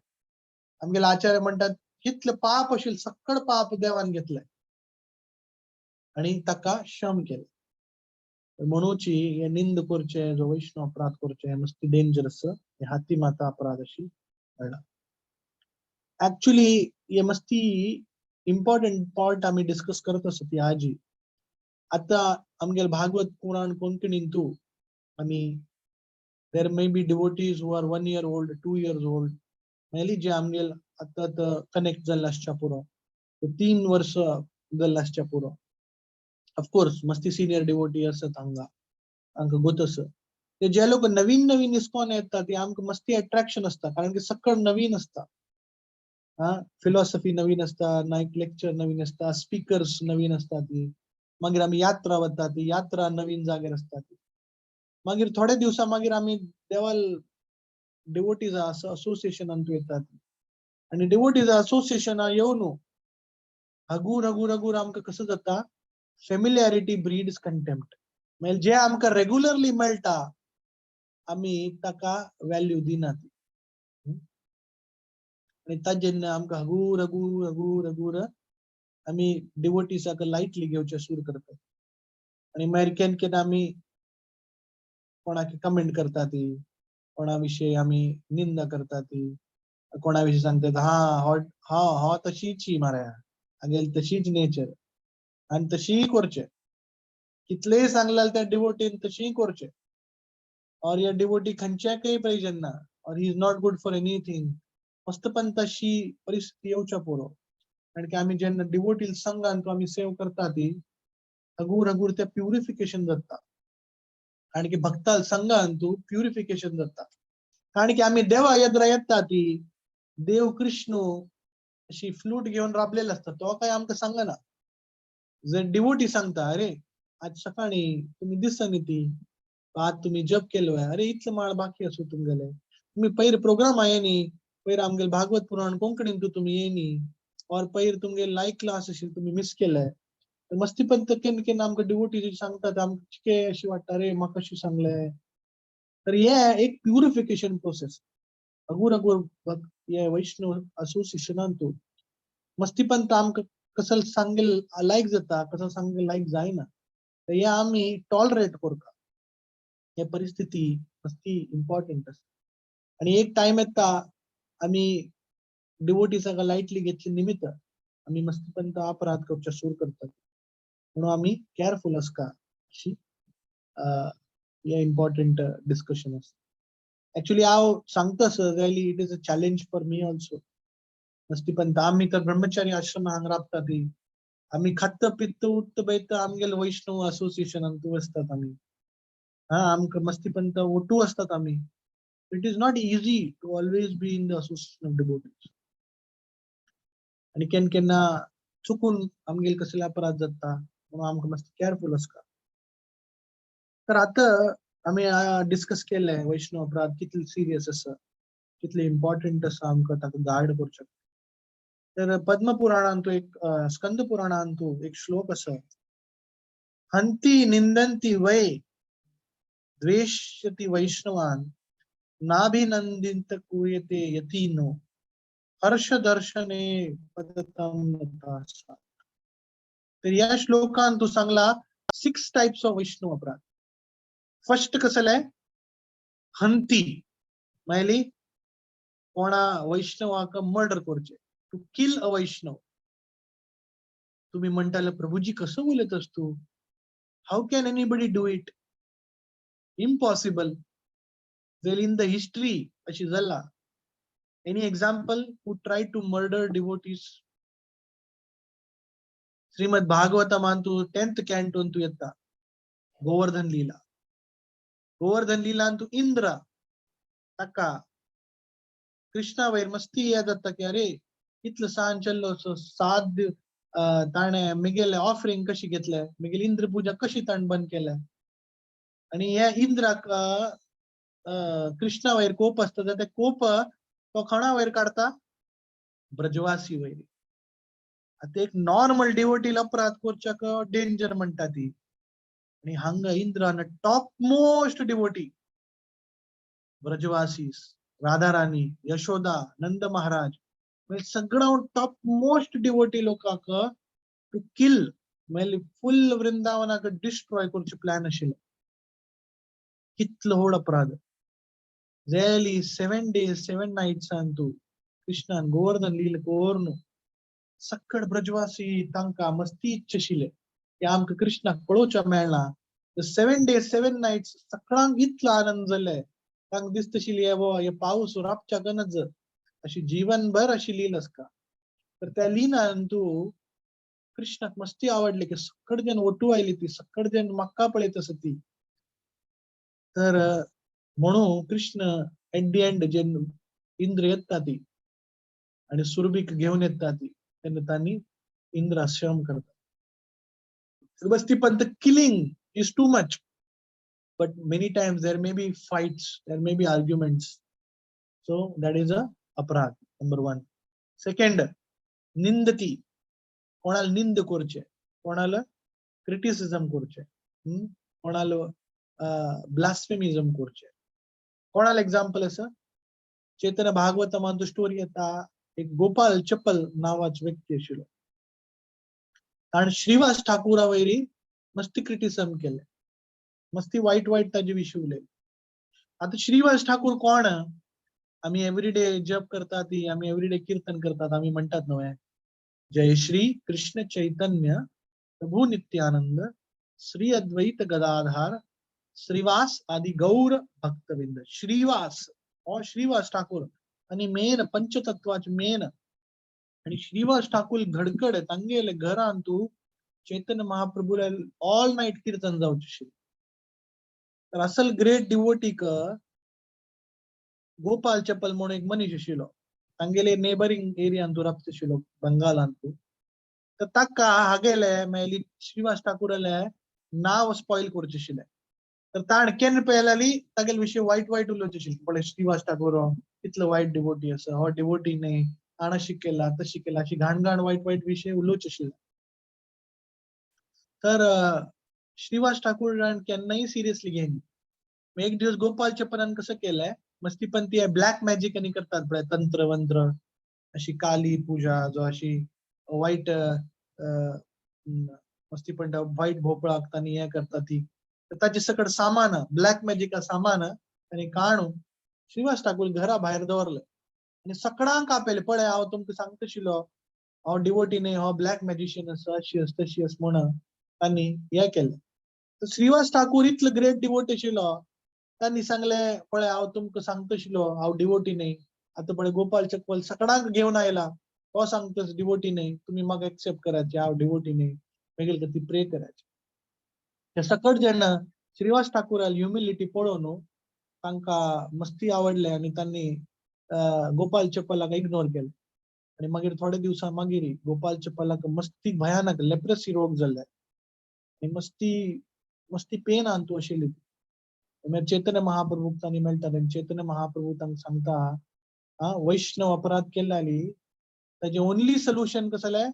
B: आमगेले आचार्य म्हणटात कितले पाप आशिल्ले सकळ पाप देवान घेतले आणि ताका क्षम केले. म्हणूची हे निंद करचे, जो वैष्णव अपराध करचे, हे मस्ती डेंजरस, हे हाती माता अपराध अशी म्हणला. ऍक्च्युली हे मस्ती इम्पॉर्टंट पॉइंट आम्ही डिस्कस करत असतो ती आजी. आतां आमगेले भागवत पुराण कोंकणींतू आमी there may be devotees who are 1 year old, 2 years old, मेली जे आमगेल आतां कनेक्ट जाल्ले आसच्या पुरो, 3 वर्स जाल्ले आसच्या पुरो. ऑफकोर्स मस्ती सिनियर डिवोटी आसत हांगा, तांकां गोत आसा. ते जे लोक नवीन नवीन इस्कॉन येता, ते आमकां मस्ती अट्रॅक्शन आसता, कारण की सकळ नवीन आसता. हा, फिलॉसॉफी नवीन आसता, नायक लेक्चर नवीन आसता, स्पिकर्स नवीन आसता ती. मागीर आमी यात्रा वता, ती यात्रा नवीन जाग्यार आसता ती. मागीर थोडे दिवसां मागीर आमी देवाल डिवोटीज असोसिएशनांत येतात आणि डिवोटीज असोसिएशना येवन हगूर हगूर हगूर आमकां कसं जाता, फेमिलियारिटी ब्रीड्स कंटेम्प्ट. म्हणजे जे आमकां रेगुलरली मेळटा, आमी ताका व्हॅल्यू दिनात आणि ताजेन्ना आमकां हगूर हगूर हगूर हगूर आमी डिवोटीसाक लायटली घेवचें सुरू करतात आणि मागीर केन्ना केन्ना आमी कोणाक कमेंट करता ती, कोणा विशयी आमी निंदा करता ती, कोणा विशीं सांगतात, हा हो हा हो तशीच ही मरे, हागेली तशीच नेचर आणि तशी करचे. कितलेय सांगल्यार त्या डिवोटीन तशी करचे और या डिवोटी खंयच्याकय प्रयोजन ना or he is not good for anything. मस्तपण तशी परिस्थिती येवच्या पुरो, कारण की आमी जेन्ना डिवोटी संघान आमी सेव करता ती, हगूर हगूर ते प्युरिफिकेशन जाता, कारण की भक्ताल संघान तू प्युरिफिकेशन जाता, कारण की आमी देवा येद्रा येता ती, देव कृष्ण अशी फ्लूट घेवन राबलेलो आसता, तो काय आमकां सांगना. जर डिवोटी सांगता, अरे, आज सकाळी तुम्ही दिसनी ती, आज तुम्ही जप केलो आहे, अरे, इतले माळ बाकी आसू तुमगेले, तुम्ही पयर प्रोग्राम आहे नी, पयर आमगेले भागवत पुराण कोंकणीन तू तुम्ही येनी और पयर तुमगे लाईव्ह क्लास अशी तुम्ही मिस केलंय. तर मस्ती पण केन्ना केन्ना आमकां डिवोटी सांगतात, आमकां कितके अशी वाटता, अरे, म्हाका कशी सांगले. तर हे एक प्युरिफिकेशन प्रोसेस हगूर हगूर हे वैष्णव असोसिएशनान तू मस्ती पण आमकां कसं सांगेल लायक जाता, कसं सांगेल लायक जायना. तर हे आमी टॉलरेट करता. हे परिस्थिती मस्ती इम्पॉर्टंट आसा आणि एक टायम येता, आमी डिवोटीसाक लायटली घेतले निमित्त आमी मस्तीपंत अपराध करचे सुरू करतात. म्हणून आमी केअरफुल आसका अशी हे इम्पॉर्टंट डिस्कशन आसा. ऍक्च्युली हांव सांगता sir, really it is a challenge for me also. मस्तीपंत आमी तर ब्रह्मचारी आश्रम हांगा राबता ती, आमी खात्त पित्त उठत बैत आमगेले वैष्णव असोसिएशनान वसतात आमी. हा, आमकां मस्तीपंत ओटू असतात आमी. It is not easy to always be in the association of devotees आणि केन्ना केन्ना चुकून आमगेले कसले अपराध जाता, म्हणून आमकां मातशें केअरफुल आसता. तर आता आमी डिस्कस केले वैष्णव अपराध कितले सिरियस आसा, कितले इम्पॉर्टंट आसा आमकां ताका गार्ड करचें. तर पद्म पुराणांतु एक, स्कंद पुराणांतु एक श्लोक आसा, हंती निंदंती वै द्वेष्यति वैष्णवान नाभिनंदित कुयते यतीनो हर्ष दर्शने पदतम नतासा. तर या श्लोकान तू सांगला सिक्स टाइप्स ऑफ वैष्णव अपराध. फर्स्ट कसले? हंती मायली कोणा वैष्णवाक मर्डर करचे, टू किल अ वैष्णव. तुम्ही म्हणताले, प्रभूजी, कसं बोलत असतो? How can anybody do it? Impossible. Well, in the history अशी जाला any example who try to murder devotees? Shrimad भागवतमांतु 10th canto Antu येता गोवर्धन लीला. गोवर्धन लीला अंतू इंद्र ताका कृष्णा वयर मस्ती हे जाता की, अरे, इतलो सान चल्लो असो 7 ताणें मिगेले ऑफरिंग कशी घेतले, मिगेली इंद्र पूजा कशी ताणें बंद केल्या. आणि ह्या इंद्राक कृष्णा वयर कोप आसता, ते कोप तो कोणा वयर काडता? ब्रजवासी वयर. आता एक नॉर्मल डिवोटी अपराध करच्याक डेंजर म्हणटा ती आणि हांगा इंद्रान टॉप मोस्ट डिवोटी ब्रजवासी, राधाराणी, यशोदा, नंद महाराज, म्हणजे सगळं टॉप मोस्ट डिवोटी लोकांक टू किल, म्हणजे फुल वृंदावनाक डिस्ट्रॉय करचे प्लॅन आशिल्लो. कितलो व्हड अपराध. रियली 7 डेज 7 नाईट्स तू कृष्णान गोवर्धन लीला कोर्नु सक्कड ब्रजवासी तांका मस्ती इच्छा आशिल्ले. की आमकां कृष्णाक पळोवच्या मेळना. 7 days 7 nights सगळ्यांक इतलो आनंद जाले, तांकां दिसता आशिल्ली हे बाबा हे पावस राबच्या गनज अशी जीवनभर अशी लील आसता. तर त्या लिनान तूं कृष्णाक मस्ती आवडली की सकड जन ओटू आयली ती, सकड जन म्हाका पळयत आसा ती. तर म्हणून कृष्ण एट the end जे इंद्र येता ती आणि सुरभीक घेऊन येता ती, तेन्ना तांणी इंद्र क्षम करता. बस ती पण killing is too much, but many times there may be fights, there may be arguments, so that is a अपराध नंबर 1. सेकंड, निंदती, कोणाला निंद करचे, कोणाला क्रिटिसिझम करचे, कोणाला ब्लास्फेमिझम करचे. कोणाला एक्झाम्पल असं चैतन्य भागवतमान स्टोरी येता, एक गोपाल चप्पल नावाचो व्यक्ती आशिल्लो, ताणें श्रीवास ठाकूरा वयरी मस्ती क्रिटिसिझम केले, मस्ती वाईट वाईट ताजे विशीं उलयले. आता श्रीवास ठाकूर कोण? आमी एवरीडे जप करतात ती, आमी एवरीडे कीर्तन करतात, आमी म्हणटात न्हय, जय श्री कृष्ण चैतन्य प्रभु नित्यानंद श्री अद्वैत गदाधार श्रीवास आदि गौर भक्तविंद. श्रीवास हो श्रीवास ठाकूर आणि मेन पंचतत्वाचे मेन. आणि श्रीवास ठाकूर घडकड तांगेले घरान तू चैतन्य महाप्रभूला ऑल नाईट कीर्तन जावचे. तर असल ग्रेट डिवोटीक गोपाल चप्पल म्हणून एक मनीस आशिल्लो, तांगेले नेबरिंग एरियान तू राबता आशिल्लो बंगालान तू. तर ताका हागेले मेली श्रीवास ठाकूराले नाव स्पॉयल करचें आशिल्लें. तर ताण केन्ना पळयल्याली तागेले विशीं वायट वायट उलोवचें आशिल्लें, पळय श्रीवास ठाकूर कितलो वायट डिवोटी आसा, हो डिवोटी न्ही, ताणें अशें केलां तशें केलां, अशी घाण घाण वायट वायट विशय उलोवचें आशिल्लें. तर श्रीवास ठाकूरान केन्नाय सिरियसली घेयना. एक दिवस गोपाल चप्पलान कसं केलंय, मस्ती पण ती ब्लॅक मॅजिक आणि करतात पळय, तंत्र वंत्र अशी काली पूजा जो अशी वाईट मस्ती पण वाईट भोपळाक तांणी हे करतात ती. तर ताचे सकट सामान ब्लॅक मॅजिका सामान आनी काणू श्रीवास ठाकूर घरा भायर दवरले आनी सगळ्यांक आपयले, पळय हांव तुमकां सांगता आशिल्लो हांव डिवोटी न्ही, हो ब्लॅक मॅजिशियन आसा, अशी आसा तशी आसा म्हणून तांणी हे केलें. तर श्रीवास ठाकूर इतलो ग्रेट डिवोटी आशिल्लो, तांणी सांगले पळय हांव तुमकां सांगता आशिल्लो हांव डिवोटी न्ही, आतां पळय गोपाल चप्पल सगळ्यांक घेवन आयला, तो सांगता डिवोटी न्ही, तुमी म्हाका एक्सेप्ट करायचे, हांव डिवोटी न्ही, मागीर ती प्रे करायची. ते सकट जेन्ना श्रीवास ठाकूराल ह्युमिलिटी पळोवन तांकां मस्ती आवडले आनी तांणी गोपाल चप्पलाक इग्नोर केले. आनी मागीर थोडे दिवसां मागीर गोपाल चप्पलाक मस्ती भयानक लेप्रसी रोग जाल्ले आनी मस्ती मस्ती पेन तूं आशिल्ली. मागीर चैतन्य महाप्रभूक तांणी मेळटा आनी चैतन्य महाप्रभू तांकां सांगता, हा वैष्णव अपराध केल्ले ताजे ओनली सोल्युशन कसलें,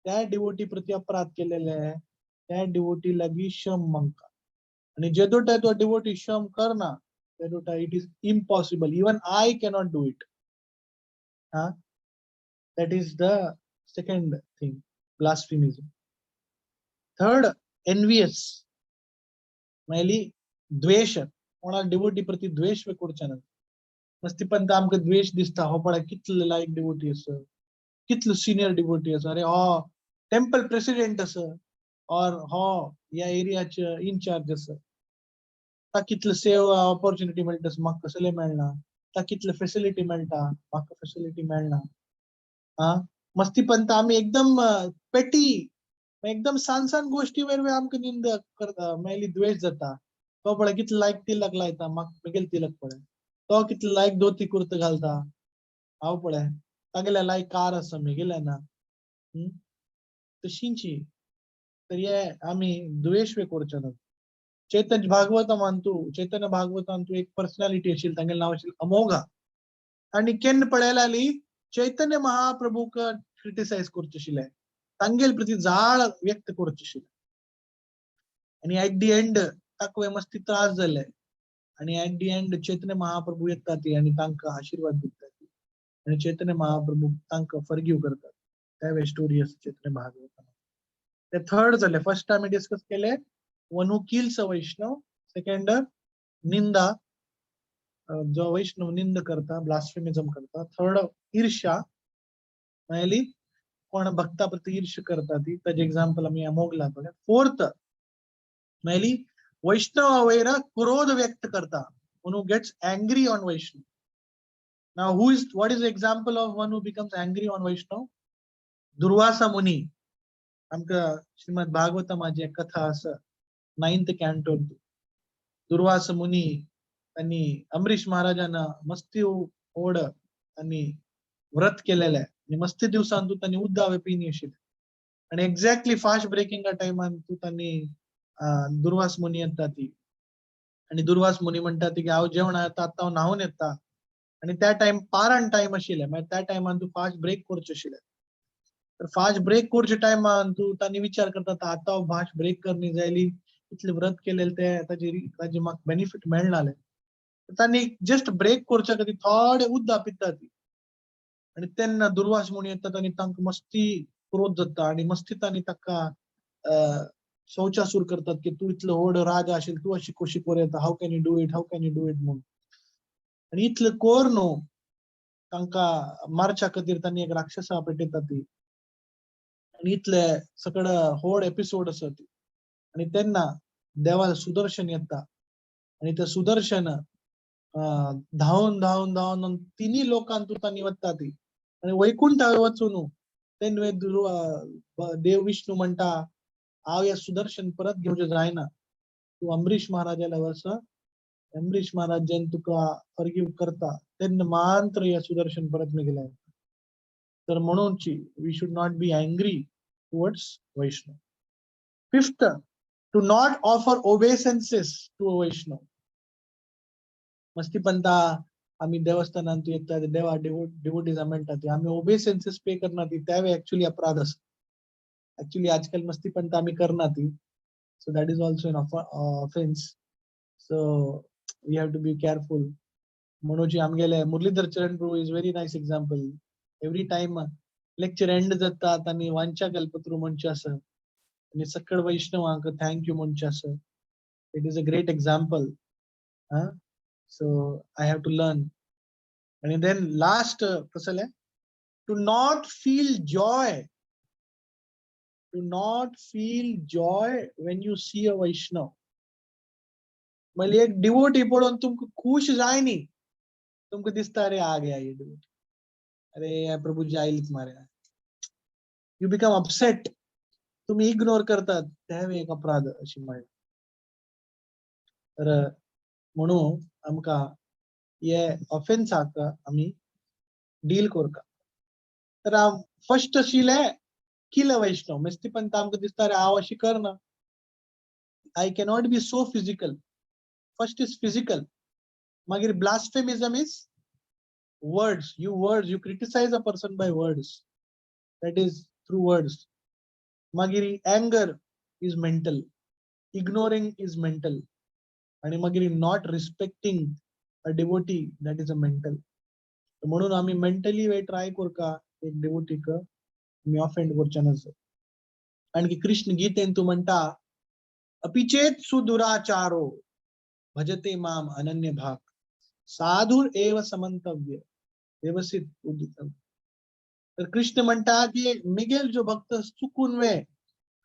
B: त्या डिवोटी प्रती अपराध केलेले त्या डिवोटी लागीं क्षम मागता आनी जेदोटा तो डिवोटी क्षम करना तेदोटा it is impossible, even I cannot do it. हा, that is the second thing, blasphemism. Third, envious, मेली द्वेष, कोणाक डिवोटी प्रती द्वेष करचे ना. मस्ती पण आमकां द्वेष दिसता, हो पळय कितलो लायक डिवोटी आसा, कितलो सिनियर डिवोटी आसा, अरे हो टेम्पल प्रेसिडेंट आसा और हो ह्या एरियाचे इनचार्ज आसा, ताका कितलो सेवा ऑपॉर्च्युनिटी मेळटा, म्हाका कसले मेळना, ताका कितले फेसिलिटी मेळटा, म्हाका फेसिलिटी मेळना. हा मस्ती पण आमी एकदम पेटी, एकदम सान सान गोष्टी वयर आमकां निंदा करता, मेली द्वेष जाता. तो पळय कितलो लायक तिलक लायता, म्हाका मेगेल तिलक पळय, तो कितलो लायक धोती कुर्ता घालता, हांव पळय तागेले लायक कार आसा, मेगेले ना. तशींची तर हे आमी द्वेष करचे ना. चैतन्य भागवतान तूं, चैतन्य भागवतान तूं एक पर्सनॅलिटी आशिल्ली, तांगेलें नांव आशिल्लें अमोघा. आनी केन्ना पळयल्याली चैतन्य महाप्रभूक क्रिटिसायज करचे आशिल्ले, तांगेल प्रती जाळ व्यक्त करचे आशिल्ले. आनी एट the end ताका मस्ती त्रास जाले आनी eight the end Chaitanya Mahaprabhu येता ती आनी तांकां आशिर्वाद दिता ती आनी चैतन्य महाप्रभू तांकां फॉरगिव करतात. त्या स्टोरी आसा चैतन्य भागवतान. ते थर्ड जाले. फर्स्ट आमी डिस्कस केले one who kills a Vaishnava, second निंदा, जो वैष्णव निंद करता, ब्लास्फेमिझम करता, थर्ड ईर्ष्या, मेली कोण भक्ता प्रती ईर्ष्य करता ती, ताजे एग्जाम्पल आमी मोगला पळय. फोर्थ मेली वैष्णव वयर क्रोध व्यक्त करता, one who gets angry on Vaishnav. Now who is, what is the example of one who becomes angry on Vaishnav? Durvasa Muni. आमकां श्रीमद भागवतमाची एक कथा आसा, नायन्थ कॅन्टोन. दुर्वास मुनी त्यांनी अमरीश महाराजांना मस्ती ओढ त्यांनी व्रत केलेलं आहे आणि मस्ती दिवसांतू तू त्यांनी उद्दावे पिणी आशिल्ले आणि एक्झॅक्टली फास्ट ब्रेकिंग टायमान तू त्यांनी दुर्वास मुनी येता ती आणि दुर्वास मुनी म्हणटा ती की हांव जेवण येता, आतां हांव न्हांवन येता. आणि त्या टायम पारण टायम आशिल्ले, मागीर त्या टायमान तूं फास्ट ब्रेक करचें आशिल्लें. तर फास्ट ब्रेक करच्या टायमान तूं तांणी विचार करता, आतां हांव फास्ट ब्रेक करनी जायली इतलें व्रत केलेलें ते ताजी म्हाका बेनिफीट मेळनाले. तांणी जस्ट ब्रेक करच्या खातीर थोडे उदक पिता ती आणि तेन्ना दुर्वास मुनी येतात आनी तांकां मस्ती क्रोध जाता आणि मस्ती तांणी ताका शौचासूर करतात की तूं इतलो व्हड राजा आशिल्लो, तूं अशी कशी करूं येता, how can you do it, how can you do it म्हणून. आणि इतलें कोर न्हू तांकां मारच्या खातीर तांणी एक राक्षसा पेटयता ती आणि इतले सगळं व्हड एपिसोड आसा ती. आणि तेन्ना देवा सुदर्शन येता आणि ते सुदर्शन धांवन धांवन धांवन तिन्ही लोकांतू तांणी वता ती आणि वैकुंठा वचून तेन्ना देव विष्णू म्हणटा, हांव हे सुदर्शन परत घेवचें जायना, तूं अमरीश महाराजाला वच, अमरीश महाराज जेन्ना तुका फॉरगिव करता तेन्ना मात्र हे सुदर्शन परत मेगेले. तर म्हणूनची we should not be angry towards Vaishnav. Fifth, to not offer obeisances to a Vaishnav. मस्ती पंता आमी देवस्थानांत येता, देवा डिवोटीज म्हणटा ती आमी ओबेसेन्सेस पे करना ती, त्यावे ऍक्च्युली अपराध आसा. ऍक्च्युली आजकाल मस्ती पंता आमी करना ती, so that is also an offence, so we have to be careful. म्हणून आमगेले मुरलीधर चरण Prabhu is very nice example. Every time lecture end जाता आनी वांछा कल्पतरू म्हणचे आसा आनी सकळ वैष्णवांक thank you म्हणचे आसा. It is a great example. So I have to learn. आणि then last कसले, to not feel joy, to not feel joy when you see a Vaishnav. म्हणजे एक डिवोटी पळोवन तुमकां खुश जाय न्ही, तुमकां दिसता अरे आ गया ये डिवोटी, अरे प्रभुजी आयलीच मारे, you become upset, तुम्ही इग्नोर करतात, ते एक अपराध अशी म्हणलें. तर म्हणून आमकां हे ऑफेन्साक आमी डील करता. तर फर्स्ट आशिल्लें किल वैष्णव. मस्तीपंत आमकां दिसता अरे हांव अशी करना, I cannot be so physical. First is physical, मागीर ब्लास्फेमिझम is words, you words, you criticize a person by words, that is through words. मागीर anger is mental, ignoring is mental, आणि मागीर not respecting a devotee, that is a mental. म्हणून आमी mentally वे try करका एक डिवोटीक आमी offend करचे नासो. आणखी कृष्ण गीतेन तूं म्हणटा, अपिचेत सुदुराचारो भजते माम अनन्य भाक साधुर एव समंतव्य व्यवसित उदितम. तर कृष्ण म्हणटा की मिगेल जो भक्त चुकून वे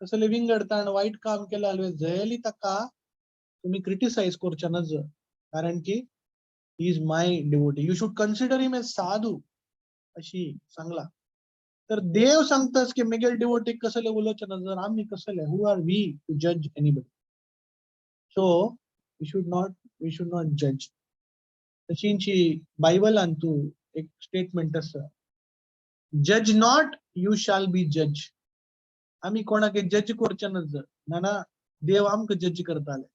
B: कसले विंगडताण वाईट काम केलं जयली ताका तुम्ही क्रिटिसाइज करचे नज, कारण की he is my devotee, you should consider him as sadhu अशी सांगला. तर देव सांगतास की मिगेल डिवोटी कसले उलोवचे नजर, आम्ही कसले, who are we to judge anybody? So we should not judge. तशींची बायबलान तूं एक स्टेटमेंट आसा, judge not, you shall be judge. आमी कोणाक जज करचे नजर ना ना देव आमकां जज करताले.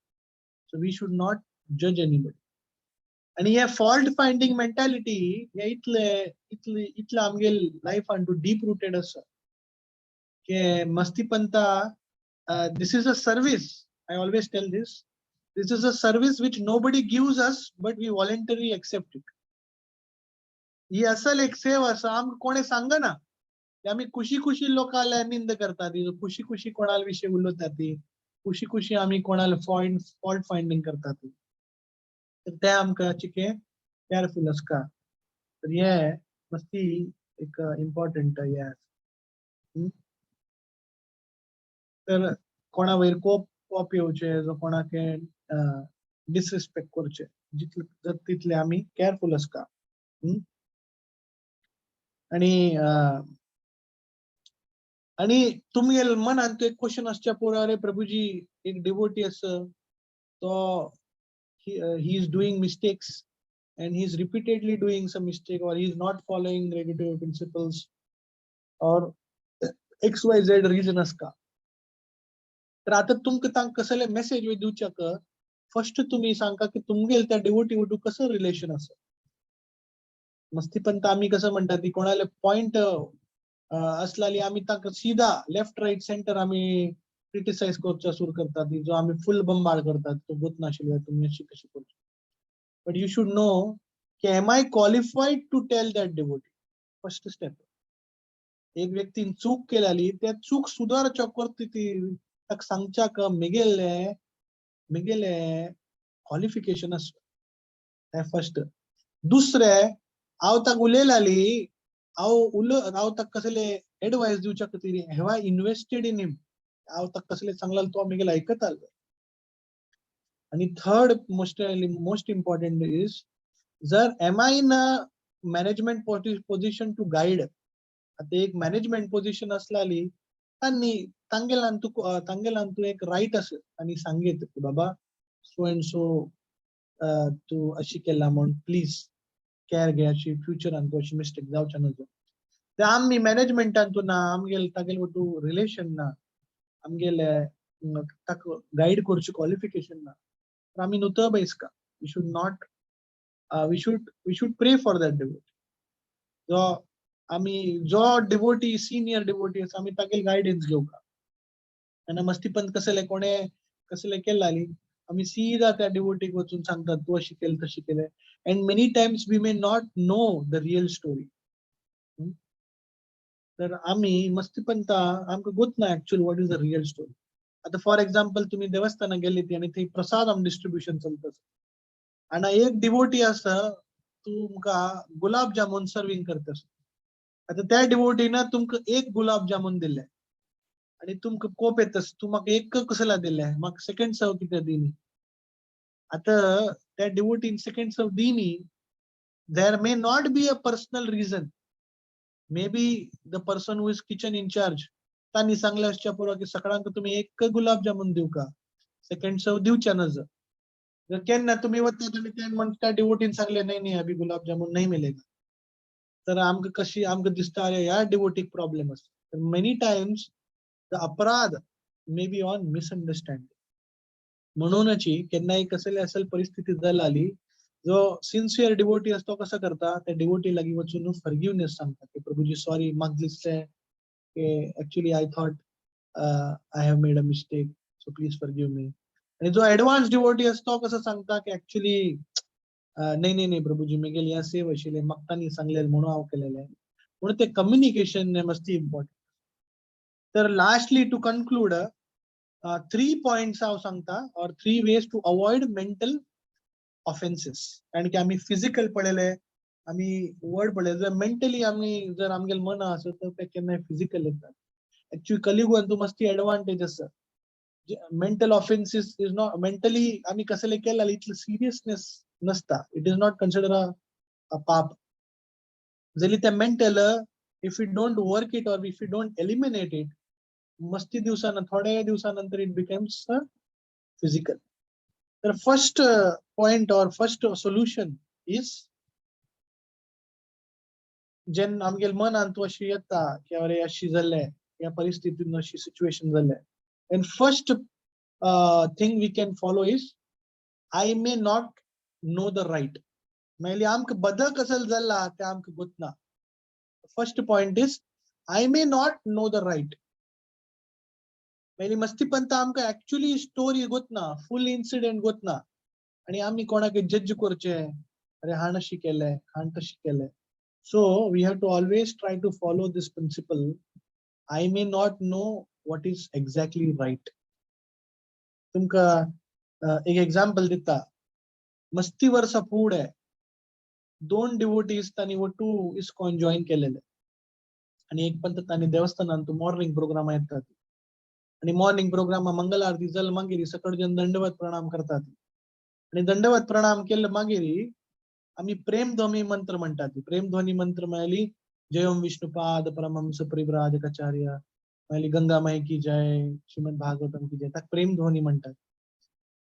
B: So we should not judge anybody. आणि हे फॉल्ट फाइंडिंग मेंटॅलिटी हे इतले इतले इतले आमगेल लायफान टू डीप रुटेड आसा की मस्तीपंता this is a service. I always tell this, this is a service which nobody gives us, but we voluntarily accept it. ही असल एक सेवा आसा, आमकां कोणें सांगना की आमी खुशी खुशी लोकांल्या निंद करता ती, खुशी खुशी कोणाल विशय उलयता ती, खुशी खुशी आमी कोणाला फॉल्ट फाइंडिंग करता ती. तर ते आमकां चिके केअरफुल आसका. तर हे मस्ती एक इम्पॉर्टंट हे आसा. हं? तर कोणा वयर कोप कोप येवचे, जो कोणाक डिसरिस्पेक्ट करचे जितले जर तितले आमी केअरफूल आसता. हं? आणि आणि तुमगेल मनान तो एक क्वेश्चन आसच्या पुरो, अरे प्रभुजी, एक डिवोटी आसा तो, he is doing mistakes and he is repeatedly doing some mistake or he is not following regulative principles or XYZ reason आसता. तर आता तुमकां तांकां कसले मेसेज दिवच्याक फर्स्ट तुमी सांगका की तुमगेल त्या डिवोटी वटू कसं रिलेशन आसा. मस्तीपंत आमी कसं म्हणटा ती कोणाले पॉइंट असलाली आमी तांकां सीधा लेफ्ट राईट सेंटर आमी क्रिटिसायज करचा सुरू करतात, जो आमी फुल बंबाळ करतात, तो गोत नाशिल्ले, तुमी अशी कशी करची. बट you should know की am I qualified to tell that devotee? First step, एक व्यक्तीन चूक केल्याली, त्या चूक सुधारच्या करता ती ताका सांगच्याक मेगेले मेगेले क्वॉलिफिकेशन आसा तें फर्स्ट. दुसरें, हांव ताका उलयलाली, हांव उलो हांव ताका कसले एडवायस दिवच्या खातीर, have I invested in him? हांव ताका कसले सांगलाल तो मेगेले आयकतालो? आणि third, most important is, जर am I in a management position to guide? आता एक मॅनेजमेंट पोझिशन असलाली तांणी तांगेलान तूं एक रायट आसा आनी सांगीत की बाबा, सो अँड सो तूं अशी केला म्हूण प्लीज केअर घे, अशी फ्युचरान तूं अशी मिस्टेक जावच्या नजो. ते आमी मॅनेजमेंटान तूं ना, आमगेल तागेले वटू रिलेशन ना, आमगेले ताका गायड करचे क्वॉलिफिकेशन ना, तर आमी नुतो बैसका. We should not, we should pray for that devotee. जो आमी जो डिवोटी, सिनियर डिवोटी आसा, आमी तागेल गायडन्स घेवका. तेन्ना मस्तीपंत कसले कोणे कसले केलाली, आमी सीधा त्या डिवोटीक वचून सांगतात, तूं अशी केलें, तशी केलें, and many times we may not know the real story. तर आमी मस्तीपंता आमकां गोत ना actual what is the real story. आता फॉर एक्झाम्पल, तुम्ही देवस्थानात गेली ती आणि थंय प्रसाद डिस्ट्रीब्युशन चलता आणि एक डिवोटी आसा, तुमकां गुलाब जामुन सर्विंग करता. आता त्या डिवोटीन तुमकां एक गुलाब जामुन दिले आणि तुमकां कोप येता, तूं म्हाका एक कसला दिले, म्हाका सेकंड सर्व कित्याक दिनी? आता त्या डिवोटीन सेकंड सर्व दिनी, there may not be a personal reason. Maybe the person who is kitchen in charge, तांणी सांगले आसच्या पुरो की सगळ्यांक तुम्ही एक गुलाब जामुन दिवका, सेकंड सर्व दिवच्या नज. जर केन्ना तुम्ही वता आनी ते म्हणटा, डिवोटीन सांगले, "नहीं नहीं, अभी गुलाब जामुन नहीं मिलेगा," तर आमकां कशी आमकां दिसता, अरे, ह्या डिवोटीक प्रॉब्लेम आसा. तर मेनी टायम्स the अपराध मे बी ऑन मिसअंडरस्टँडिंग. म्हणूनच केन्नाय कसले असेल परिस्थिती जाली, जो सिन्सियर डिवोटी असतो तो कसं करता, त्या डिवोटी लागीं वचून फॉरगिवनेस सांगता की प्रभुजी, सॉरी, म्हाका दिसलें की actually I thought I have made a mistake, so please forgive me. आणि जो ऍडव्हान्स डिवोटी असतो तो कसं सांगता की ऍक्च्युली नाही नाही नाही प्रभुजी, मेगेली ह्या सेव आशिल्लें, म्हाका तांणी सांगलें म्हणून हांव केलेलें. म्हणून ते कम्युनिकेशन मस्ती इम्पॉर्टंट. तर lastly, to conclude, three points हांव सांगता or three ways to avoid mental offences. कारण की आमी फिजिकल पळयले, आमी वर्ड पळयले, जर मेंटली आमी जर आमगेले मन आसत तर ते केन्नाय फिजिकल येतात. ऍक्च्युली कलियुगान तूं मस्ती एडवांटेज आसा. Mental offences is not mentally आमी कसले केले जाल्यार इतले सिरियसनेस नसता, it is not consider a पाप. जरी ते mental, if you don't work it or if you don't eliminate it, मस्ती दिवसानं थोड्या दिवसानंतर it becomes physical. तर first point or first solution is, जेन्ना आमगेले मनान तूं अशी येता की अरे, अशी जालें, ह्या परिस्थितीन अशी सिच्युएशन जालें, and first thing we can follow is, I may not know the right. मागीर आमकां बदल कसल जाला ते आमकां गोतना. First point is, I may not know the right. मागीर मस्तीपंत आमकां एक्चुअली स्टोरी गोतना, फुल इन्सिडेंट गोतना आणि आमी कोणाक जज करचे, अरे, हाण अशी केलें, हाण तशी केलें. So we have to always try to follow this principle: I may not know what is exactly right. तुमकां एक एक्झाम्पल दिता. मस्ती वर्सा फुडें दोन डिवोटीज तांणी वटू इस्कॉन जॉईन केलेले. आणि एक पंत तांणी देवस्थानान तूं मॉर्निंग प्रोग्राम येतात आणि मॉर्निंग प्रोग्रामा मंगल आरती जाल मागीर सकळ जन दंडवत प्रणाम करतात आणि दंडवत प्रणाम केलं मागीर आमी प्रेम ध्वनी मंत्र म्हणटात. प्रेम ध्वनी मंत्र म्हळ्यार जय ओम विष्णुपाद परमहंस परिव्राजकाचार्य, म्हळ्यार गंगा माई की जय, श्रीमद भागवतम की जय, ताका प्रेम ध्वनी म्हणटात.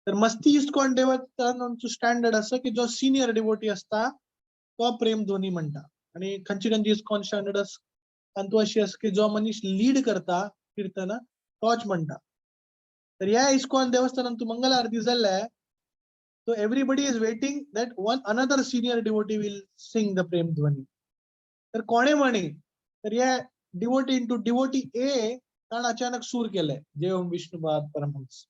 B: तर मस्ती इस्कॉन देवस्थानाचो स्टँडर्ड आसा की जो सिनियर डिवोटी आसता तो प्रेम ध्वनी म्हणटा आणि खंयची खंयची इस्कॉन स्टँडर्ड आसा तातूंत अशी आसा की जो मनीस लीड करता किर्तन तोच म्हणटा. तर ह्या इस्कॉन देवस्थानान तूं मंगल आरती जाल्ले, so everybody is waiting that one another senior devotee will sing the Prem Dhwani. तर कोणे म्हणी तर ह्या डिवोटी इंटू डिवोटी ए ताण अचानक सूर केले जय ओम विष्णुपाद परमहंस.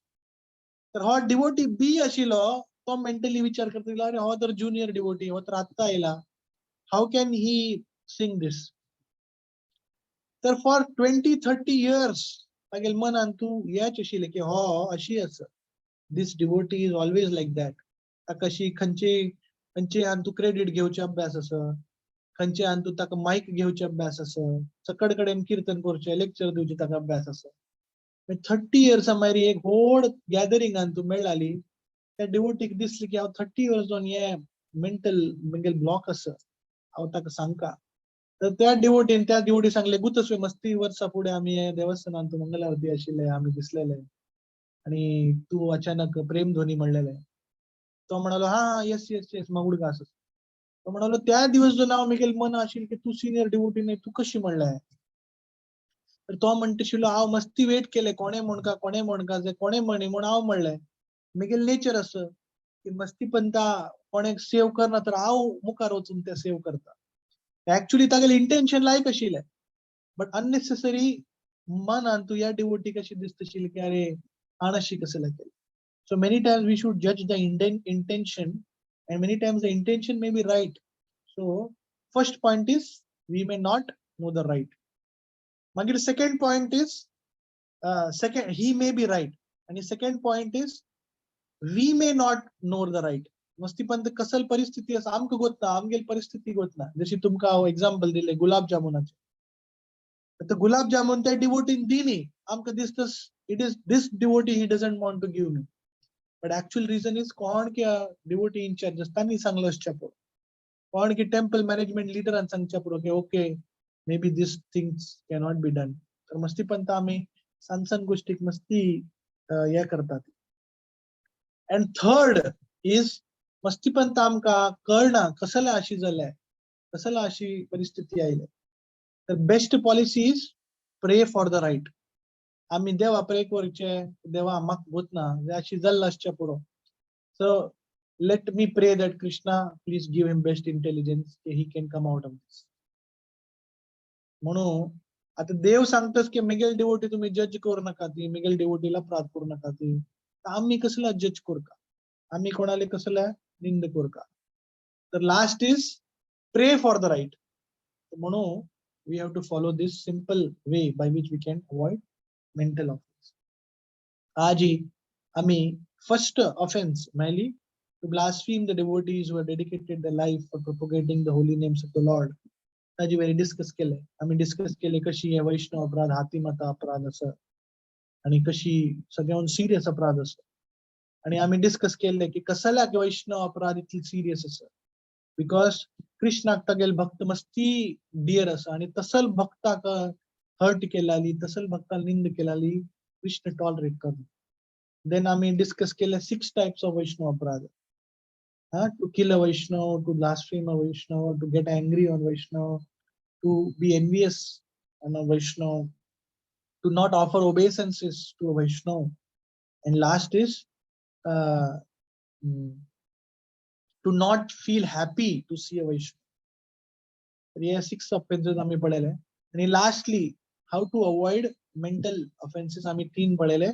B: तर हो डिवोटी बी आशिल्लो तो मेंटली विचार करता, अरे हो तर ज्युनियर डिवोटी, हो तर आत्ता आयला, how can he sing this? तर फॉर 20-30 इयर्स तागेले मनान तूं हेच आशिल्लें की हो अशी आसा, this devotee is always like that. ताका अशी खंयचे खंयचे हातूंत तूं क्रेडीट घेवचे अभ्यास आसा, खंयचे हातूंत तूं ताका मायक घेवचे अभ्यास आसा, सकड कडेन किर्तन करचें, लेक्चर दिवचें ताका अभ्यास आसा. 30 इयर्सां मागीर एक व्हड गॅदरिंगान तूं मेळ्ळाली, त्या डिवोटीक दिसलें की हांव 30 इयर्स जावन हे मेंटल म्हगेले ब्लॉक आसा, हांव ताका सांगका. तर त्या डिवोटीन त्या डिवोटी सांगले, गुतसवे मस्ती वर्सां फुडें आमी हे देवस्थानान तूं मंगल आरती आशिल्ले आमी दिसलेले आणि तूं अचानक प्रेम ध्वनी म्हणलेले. तो म्हणालो, हा हा, येस येस येस, मग उडगा. तो म्हणालो, त्या दिवस जो नाव म्हगेले मन आशिल्लें की तूं सिनियर डिवोटी न्ही, तूं कशी म्हणलें? तर तो म्हणटा आशिल्लो, हांव मस्ती वेट केले कोणे म्हणका, कोणे म्हणका, जे कोणे म्हणी म्हूण हांव म्हणलें. म्हगेलें नेचर आसा की मस्ती पंता कोणेक सेव करना तर हांव मुखार वचून ते सेव करता. एक्चुअली तागेलें इंटेन्शन लायक आशिल्लें, बट अननेसेसरी मनान तूं ह्या डिवोटीक अशें दिसता आशिल्लें की अरे आणशी कसं केलें. So many times we should judge the intention, and many times the intention may be right. So first point is we may not know the right. मागीर second point is second, he may be right. आणि second point is we may not know the right. मस्ती पण ते कसल परिस्थिती आसा आमकां गोतना, आमगेली परिस्थिती गोतना. जशी तुमकां हांव एग्जाम्पल दिले गुलाब जामुनाचे, आतां गुलाब जामुन त्या डिवोटीन दिनी, आमकां दिसता it is this devotee, he doesn't want to give me, but actual reason is कोण की डिवोटी इनचार्ज तांणी सांगलो आसच्या पुरो, कोण की टेम्पल मॅनेजमेंट लिडरान सांगच्या पुरो की okay, may be this things cannot be done. तर मस्ती पण आमी सान सान गोष्टीक मस्ती हे करतात. अँड थर्ड is मस्ती पण आमकां कळना कसले अशी जाल्या, कसला अशी परिस्थिती आयल्या. तर best policy is pray for the right. आमी देवा प्रे करचे, देवा म्हाका गोत ना अशी जाल्लो आसच्या पुरो, so let me pray that Krishna, please give him best intelligence, he can come out of this. म्हणून आता देव सांगतस की मिगेल डिवोटी तुम्ही जज करू नका, ती मिगेल डिवोटीला अपराध करू नका. ती तर आम्ही कसला जज करू का? आम्ही कोणाला कसला निंद करू का? तर last is pray for the right. म्हणून we have to follow this simple way by which we can avoid mental offense. आजी आम्ही फर्स्ट ऑफेन्स मेली to blaspheme the devotees who have dedicated their life for propagating the holy names of the Lord. ताजी वेळी discuss केले आम्ही. Discuss केले कशी हे वैष्णव अपराध, हातीमाता अपराध असं आणि कशी सगळ्याहून सिरियस अपराध असं. आणि आम्ही डिस्कस केले की कसल्याक वैष्णव अपराध इतली सिरियस असं, because कृष्णाक तागेल भक्त मस्ती डियर आसा आणि तसल भक्ताक हर्ट केलाली, तसल भक्ताक निंद केलाली, कृष्ण टॉलरेट करना. देन आम्ही डिस्कस केले सिक्स टाइप्स ऑफ वैष्णव अपराध, हा, to kill a Vaishnav, to blaspheme a Vaishnav, to get angry on Vaishnav, to be envious on a Vaishnav, to not offer obeisances to a Vaishnav, and last is to not feel happy to see a Vaishnav. तर हे six offences आम्ही पळयले. आणि lastly, how to avoid mental offences आम्ही तीन पळयले.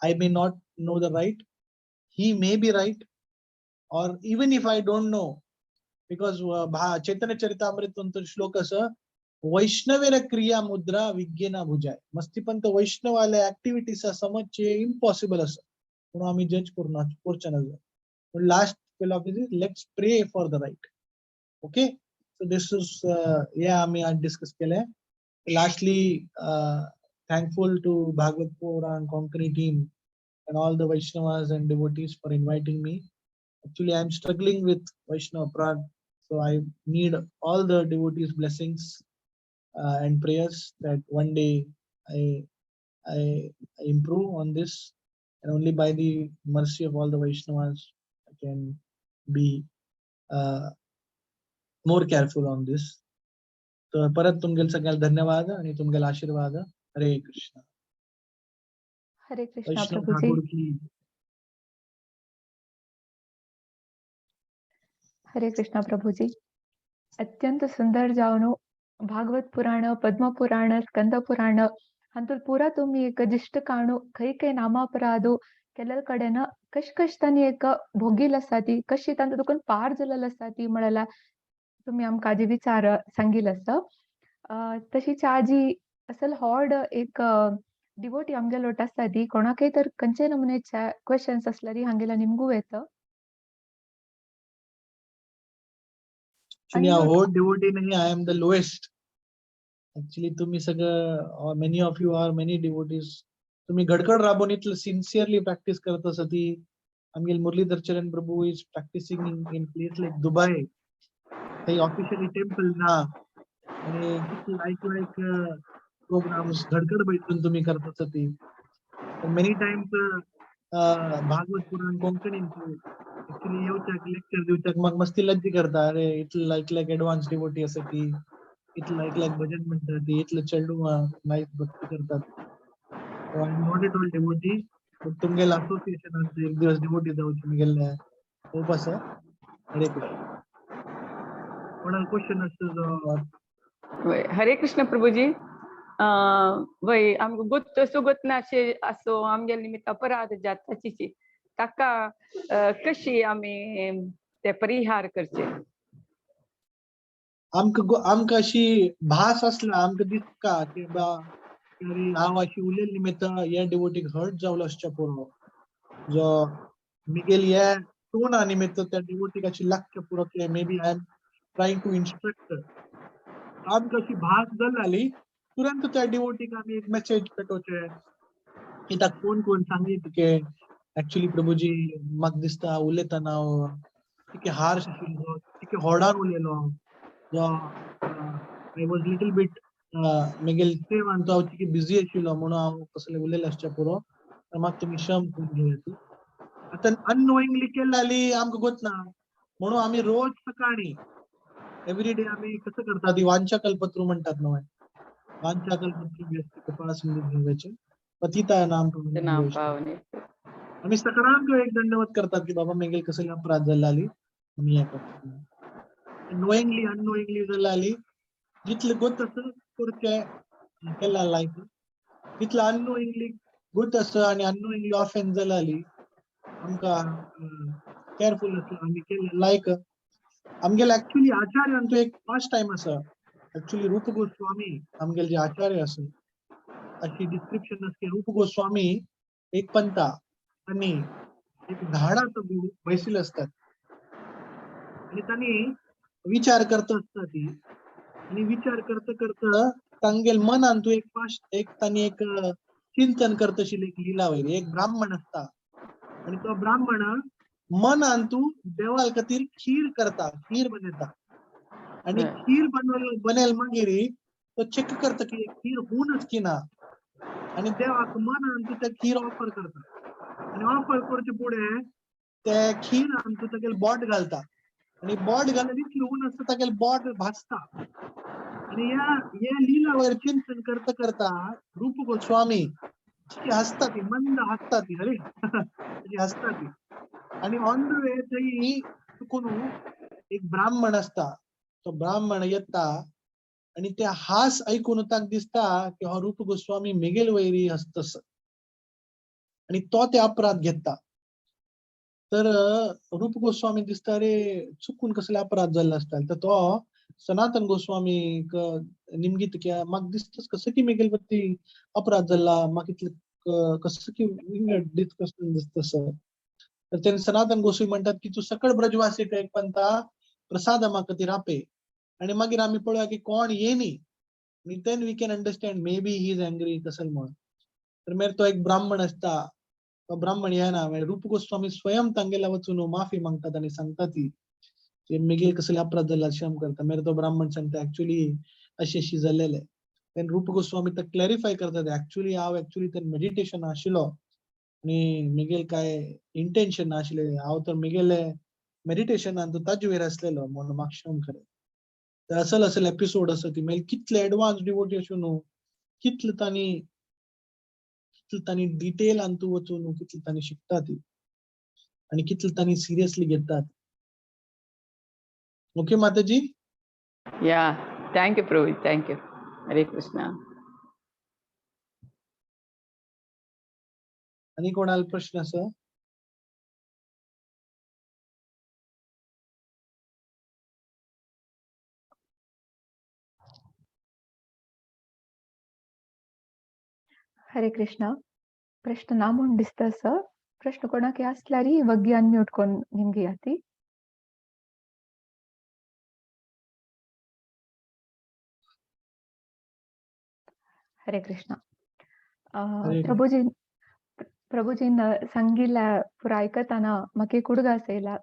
B: I may not know the right, he may be right, or even if I don't know, because Chaitanya Charitamrita श्लोक असं, वैष्णवेर क्रिया मुद्रा विज्ञेना भुजाय. मस्तीपंत वैष्णवाले ऍक्टिव्हिटीज समजचे इम्पॉसिबल असं, म्हणून आम्ही जज करू ना करचे ना. Last philosophy, let's pray for the right. Okay, so this is हे आम्ही आज डिस्कस केलंय. Lastly, thankful to Bhagavad Puran Konkani team and all the Vaishnavas and devotees for inviting me. Actually, I'm struggling with Vaishnava Aparadh, so I need all the devotees' blessings and prayers that one day I improve on this, and only by the mercy of all the Vaishnavas I can be more careful on this. तर परत तुमगेल सगळ्याला धन्यवाद आणि तुमगेल आशीर्वाद. हरे कृष्ण.
A: हरे कृष्णा
B: वैष्णव
A: प्रभुजी.
B: ठाकूर की.
A: हरे कृष्णा प्रभुजी. अत्यंत सुंदर जावन भागवत पुराण, पद्म पुराण, स्कंद पुराण हातूंत पुरा तुमी एक दिश्ट काणू खंय खंय नामापराधो केल्ले कडेन कश कश तांणी एक भोगील आसा ती कशी तांकां दुखून पार जालेली आसा ती म्हणल्यार तुमी आमकां आजी विचार सांगील आसा. तशीच आजी असल होड एक डिवोटी आमगेलो आसता ती कोणाकय तर खंयचे नमुनेचे क्वेश्चन्स आसल्यार हांगेल्या निमगू येता.
B: Actually,
A: आणि
B: I होड devotee नाही, I am the lowest. Actually, तुम्ही सगळं, many of you are many devotees. तुम्ही घडकड राबून इतलं सिन्सिअरली प्रॅक्टिस करत आसा ती. आमगेल Muralidhar Charan Prabhu is practicing in place like Dubai. थंय ऑफिशियली टेम्पल ना आणि लायक लायक प्रोग्राम्स घडकड बैठून तुम्ही करत आसा ती. मेनी टायम्स भागवत पुराण कोंकणीन ऍक्च्युली येवच्याक लेक्चर दिवच्याक म्हाका मस्ती लज्जी करता. अरे इतलं लायक लायक एडवान्स डिवोटी आसा ती, इतलं लायक लायक भजन म्हणटा ती, इतलं चेडूं लायक भक्ती करतात. I am not at all devotee, but तुमगेले असोसिएशन एक दिवस डिवोटी जावचे मुगेले होप आसा. हरे कृष्ण. कोणाक क्वेश्चन आसता जो?
E: वय, हरे कृष्ण प्रभुजी. वय, आमकां गुत्त सुगत नाशे आसो आमगेले निमित्त अपराध जाताची ताका कशी आमी ते परिहार करचे?
B: आमकां आमकां अशी भास आसला, आमकां दिसता की बा अरे हांव अशी उलयल्ले निमित्त ह्या डिवोटीक हर्ट जावलो आसच्या पुरो, जो मिगेल ह्या टोना निमित्त त्या डिवोटीक अशी लागच्या पुरो की maybe I am trying to instruct. आमकां अशी भास जाली तुरंत त्या डिवोटीक आमी एक मेसेज पेटोवचे की ताका फोन करून सांगीत की ऍक्च्युली प्रभुजी म्हाका दिसता उलयतना हांव तिके हार्श आशिल्लो, तिके होडान उलयलो, जो I was little bit मेगेल सेवान तो हांव तिके बिजी आशिल्लो म्हणून हांव कसले उलयलें आसचें पुरो, तर म्हाका तुमी क्षम करून घेयात. आतां अननोईंगली केल्लें जाली आमकां गोत ना, म्हणून आमी रोज सकाळी एवरी डे आमी कसं करतात ती वांछा कल्पतरू म्हणतात न्हय, वांछा कल्पतरू कृपा सिंधू पतिता नाम
E: नाम पावने.
B: आमी सगळ्यांक एक दंडवत करतात की बाबा मेगेल कसले अपराध जाल्ले आमी हें करतात. नोईंगली अननोईंगली जाल्ले जितले गोत आसा करचे केला लायक, तितले अननोईंगली गोत आसा आनी अननोईंगली ऑफेन्स जाल्ली आमकां केअरफूल आसता आमी केल्ले लायक. आमगेले ऍक्च्युली आचार्य तो एक फर्स्ट टायम आसा. ऍक्च्युली रूप गोस्वामी आमगेले जे आचार्य आसा अशी डिस्क्रिप्शन आसा की रूप गोस्वामी एक पंता आणि एक झाडाचो बैसिल असतात आणि तांणी विचार करत असता ती, आणि विचार करता करता तांगेल मनान तू एक पाश एक तांणी एक चिंतन करत आशिल्ली एक लीला वयर एक ब्राह्मण असता आणि तो ब्राह्मण मनान तू देवाल खातीर खीर करता, खीर बनयता आणि खीर बनेल मागीर तो चेक करता की खीर हुनच की ना, आणि देवाक मनान तू ते खीर ऑफर करता आणि ऑफर करचे फुडें ते खीर तू तागेले बोट घालता आणि बोट घालून इतली ऊन आसता तागेले बोट भाजता. आणि ह्या लीला वयर चिंतन करता करता रूप गोस्वामी हसता ती, मंद हसता ती, अरे हसता ती. आणि ऑन the way थंय चुकून एक ब्राह्मण आसता, तो ब्राह्मण येता आणि ते हास ऐकून ताका दिसता की हो रूप गोस्वामी मेगेल वैरी हसतस आणि तो ते अपराध घेता. तर रूप गोस्वामी दिसता रे चुकून कसले अपराध जाल्ले आसता, तर तो सनातन गोस्वामी निमगीत की म्हाका दिसता कसं की मेगेल वरती अपराध जाल्ला, म्हाका इतले कसं की डिस्कशन दिसतस. तर ते सनातन गोस्वामी म्हणतात की तू सकळ ब्रजवासी एक पंता प्रसाद म्हाका ती रापे आणि मागीर आमी पळोवया की कोण येनी. आनी then we can understand maybe he is angry कसल म्हणून. तर मागीर तो एक ब्राह्मण आसता, तो ब्राह्मण येना, मागीर रूप गोस्वामी स्वयं तांगेल्या वचून माफी मागतात आनी सांगता ती की मेगेल कसले अपराध जाला क्षम करता. मागीर तो ब्राह्मण सांगता एक्चुअली अशी अशी जाल्लेले. Then रूप गोस्वामी तर क्लॅरिफाय करतात एक्चुअली हांव एक्चुअली तर मेडिटेशन आशिल्लो आनी मेगेल काय इंटेन्शन नाशिल्लें, हांव तर मेगेले मेडिटेशनान तो ताजे वयर आसलेलो म्हणून म्हाका क्षम करे. तर असल असल एपिसोड आसा ती मागीर कितले एडवान्स डिवोटी अशें न्हू, कितले तांणी डिटेलान तूं वचून कितले तांणी शिकता ती आनी कितले तांणी सिरियसली घेतात. Okay Mataji.
E: Yeah, thank you Prabhu, thank you. Hare Krishna.
B: आनी कोणाला प्रश्न आसा?
A: हरे कृष्ण. प्रश्न ना म्हूण दिसता सर. प्रश्न कोणाक आसल्यार वग्गी अनम्यूट कोन्न निमगी ती. हरे कृष्ण.
B: हरे.
A: प्रभुजीन प्रभुजीन सांगिल्ल्या पुरा आयकतना म्हाका एक उडगास येयला.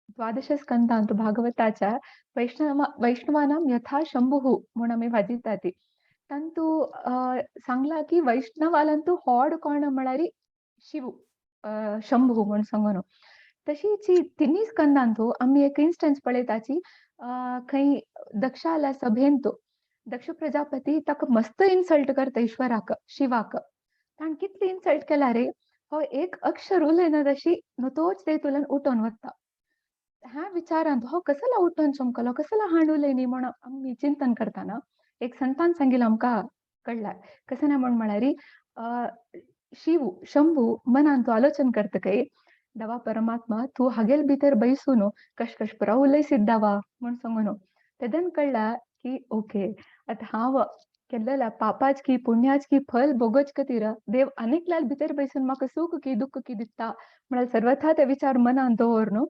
A: द्वादश स्कंदांत भागवताच्या वैष्णवानां यथा शंभुः म्हूण आमी वाजिता ती. तांतू सांगला की वैष्णवालांतू होड कोण म्हळ्यार शिव, शंभू म्हूण सांगून. तशीच ही तिन्ही स्कंदांतू आमी एक इन्स्टन्स पळयताची, खंय दक्षाला सभेंत दक्ष प्रजापती ताका मस्त इन्सल्ट करता ईश्वराक, शिवाक. ताणें कितली इन्सल्ट केला रे, हो एक अक्षर उलयना तशी तोच तेतूंतल्यान उठोन वता. ह्या विचारांत हो कसला उठोन चमकलो, कसला हांड उलयनी म्हूण आमी चिंतन करतना एक संतान सांगिल्लें आमकां कळ्ळा. कशें ना म्हूण म्हळ्यार शिव शंभू मनान तूं आलोचन करता काय दवा परमात्मा तूं हागेल भितर बैसून कश कश पुरा उलयसीत दावा म्हूण सांगून. तेदन कळ्ळा की ओके आतां हांव केल्लेल्या पापाच की पुण्याच की फल भोगोच खातीर देव आनीकल्याल भितर बैसून म्हाका सुख की दुःख की दिता म्हळ्यार सर्वथा ते विचार मनान दवरनु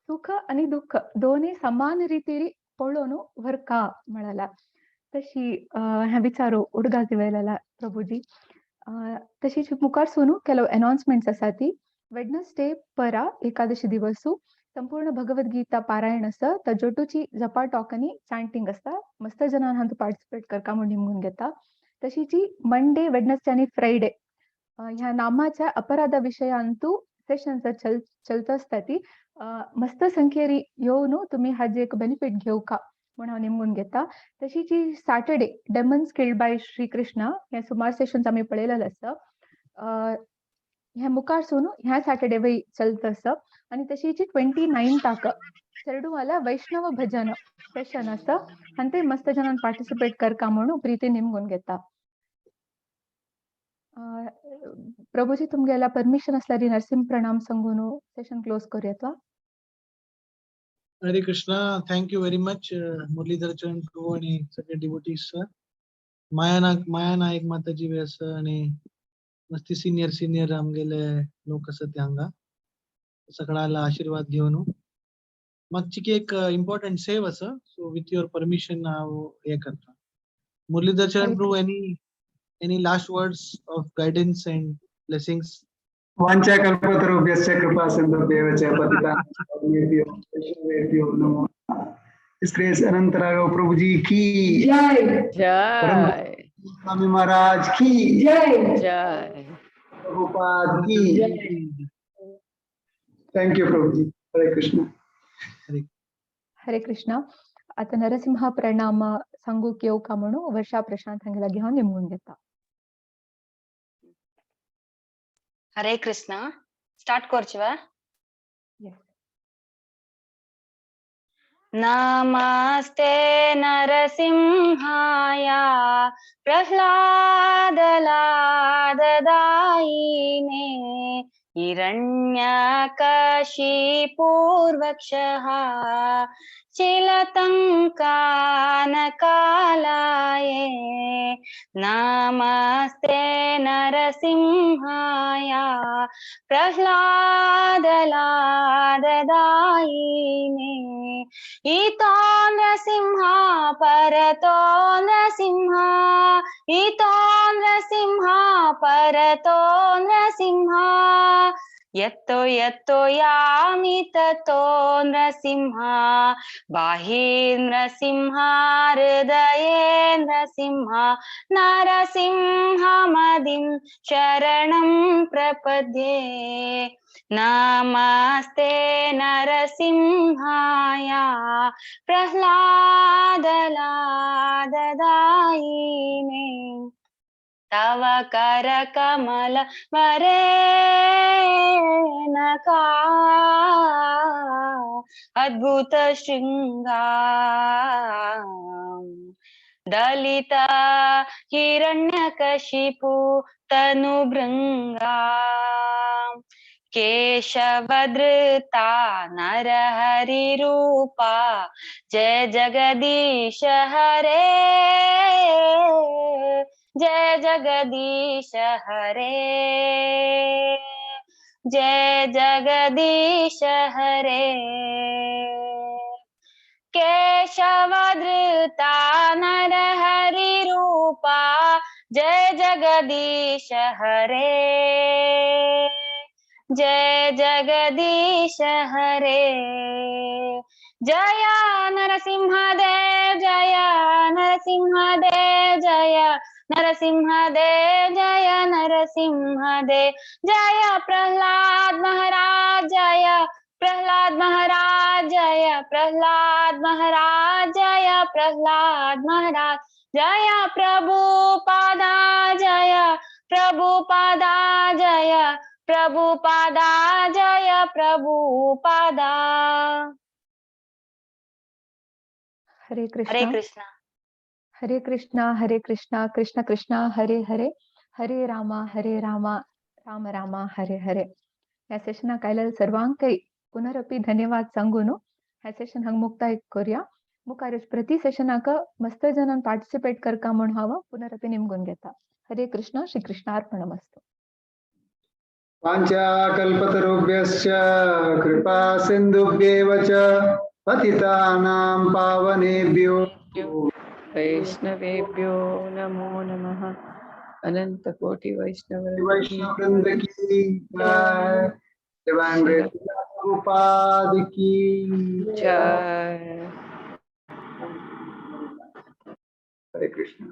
A: सुख आनी दुःख दोनूय समान रितीरी पळोवन व्हरका म्हळाला. तशी ह्या विचार उडगास दिवयलेला प्रभुजी. तशीच मुखार सून ಕೆಲವು अनाउन्समेंट्स आसा ती. वेडनसडे परा एकादशी दिवसू संपूर्ण भगवद्गीता पारायण आसा. तजोटूची जपा टॉक आनी चांटिंग आसता. मस्त जणां हातूंत पार्टिसिपेट करका म्हूण निमगून घेता. तशीच मंडे, वेडनसडे आनी फ्रायडे ह्या नामाच्या अपराधा विशयांतू सेशन्स चलत आसता ती. मस्त संख्येरी येवन तुमी हाजे एक बेनिफीट घेवका म्हूण हांव निमगून घेता. तशीच Saturday demons killed by Shri Krishna हे सुमार सेशन्स आमी पळयलेले आसा. ह्या मुखार सून ह्या सॅटर्डे वय चलत आसा. आनी तशीच 29ताक चेरडुवाला वैष्णव भजन सेशन आसा आनी ते मस्त जणांक पार्टिसिपेट करका म्हणून प्रिती निमगून घेता. प्रभुजी तुमगेला परमिशन असल्यार नरसिंह प्रणाम सांगून सेशन क्लोज करूयात वा?
B: Hare Krishna, thank you very much Muralidhar Charan Prabhu आणि सगळे डिवोटीज. माया नायक माताजी बी आसा आणि मस्ती सिनियर सिनियर आमगेले लोक आसा ते हांगा सगळ्याला आशीर्वाद घेवन. मातशी एक इम्पॉर्टंट सेव आसा, सो विथ your permission हांव हे करता. मुरलीधर चरण
A: हरे
B: Prabhu, any last words of guidance and blessings?
D: वाञ्छा कल्पतरुभ्यश्च कृपा सिन्धुभ्येव च पतितानां वैष्णवेभ्यो नमो नमः। His grace Anant Raghav Prabhu ji की
F: जय.
E: जय.
D: स्वामी महाराज की
F: जय.
E: जय.
D: प्रभुपाद की. Thank you Prabhu ji. Hare Krishna.
A: Hare Krishna. आता नरसिंह प्रणाम सांगूक येवका म्हणून वर्षा प्रशांत हांगे लागीं हांव निमगून घेता.
G: हरे कृष्ण. स्टार्ट करचवा?
A: Yes.
G: नमस्ते नरसिंहाय प्रह्लादलाददायिने हिरण्यकशिपूर्वक्षः चिलतङ्कानकालाये. नमस्ते नरसिंहाय प्रह्लादलाददायिने. इतो नृसिंह परतो नृसिंह इतो नृसिंह परतो नृसिंह यतो यतो यामि ततो नृसिंह बाहिर्नृसिंह हृदये नृसिंह नरसिंहमदिं शरणं प्रपद्ये। नमस्ते नरसिंहाय प्रह्लादलाददायिने तव करकमल वरेणका अद्भुत शृंगा दलित हिरण्यकशिपु तनुभृंगा केशवधृता नरहरिरूपा जय जगदीश हरे जय जगदीश हरे जय जगदीश हरे। केशवधृता नरहरिरूपा जय जगदीश हरे जय जगदीश हरे। जय नरसिंह देव जय नरसिंह देव जय नरसिंह देव जय नरसिंह देव जय प्रहलाद महाराज जय प्रहलाद महाराज जय प्रहलाद महाराज जय प्रहलाद महाराज जय प्रभुपादा जय प्रभुपादा जय प्रभुपादा जय प्रभुपादा।
A: हरे कृष्णा
G: हरे कृष्णा
A: हरे कृष्णा हरे कृष्णा कृष्ण कृष्णा हरे हरे हरे रामा राम रामा हरे हरे। ह्या सेशनाक आयिल्ल्या सर्वांकय पुनरपी धन्यवाद सांगून ह्या सेशन हांगा मुक्ताय करूया। मुखार प्रति सेशनाक मस्त जणांक पार्टिसिपेट करका म्हूण हांव पुनरपी निमगून घेता। हरे कृष्ण, श्री कृष्णार्पणमस्तु।
D: वाञ्छाकल्पतरुभ्यश्च कृपा सिन्धुभ्येव च पतितानां पावनेभ्यो
E: वैष्णवेभ्यो नमो नमः। अनंत कोटि वैष्णव
D: वैष्णववृंद की जय। डिवाइन ग्रेस प्रभुपाद की
E: जय।
D: हरे कृष्ण।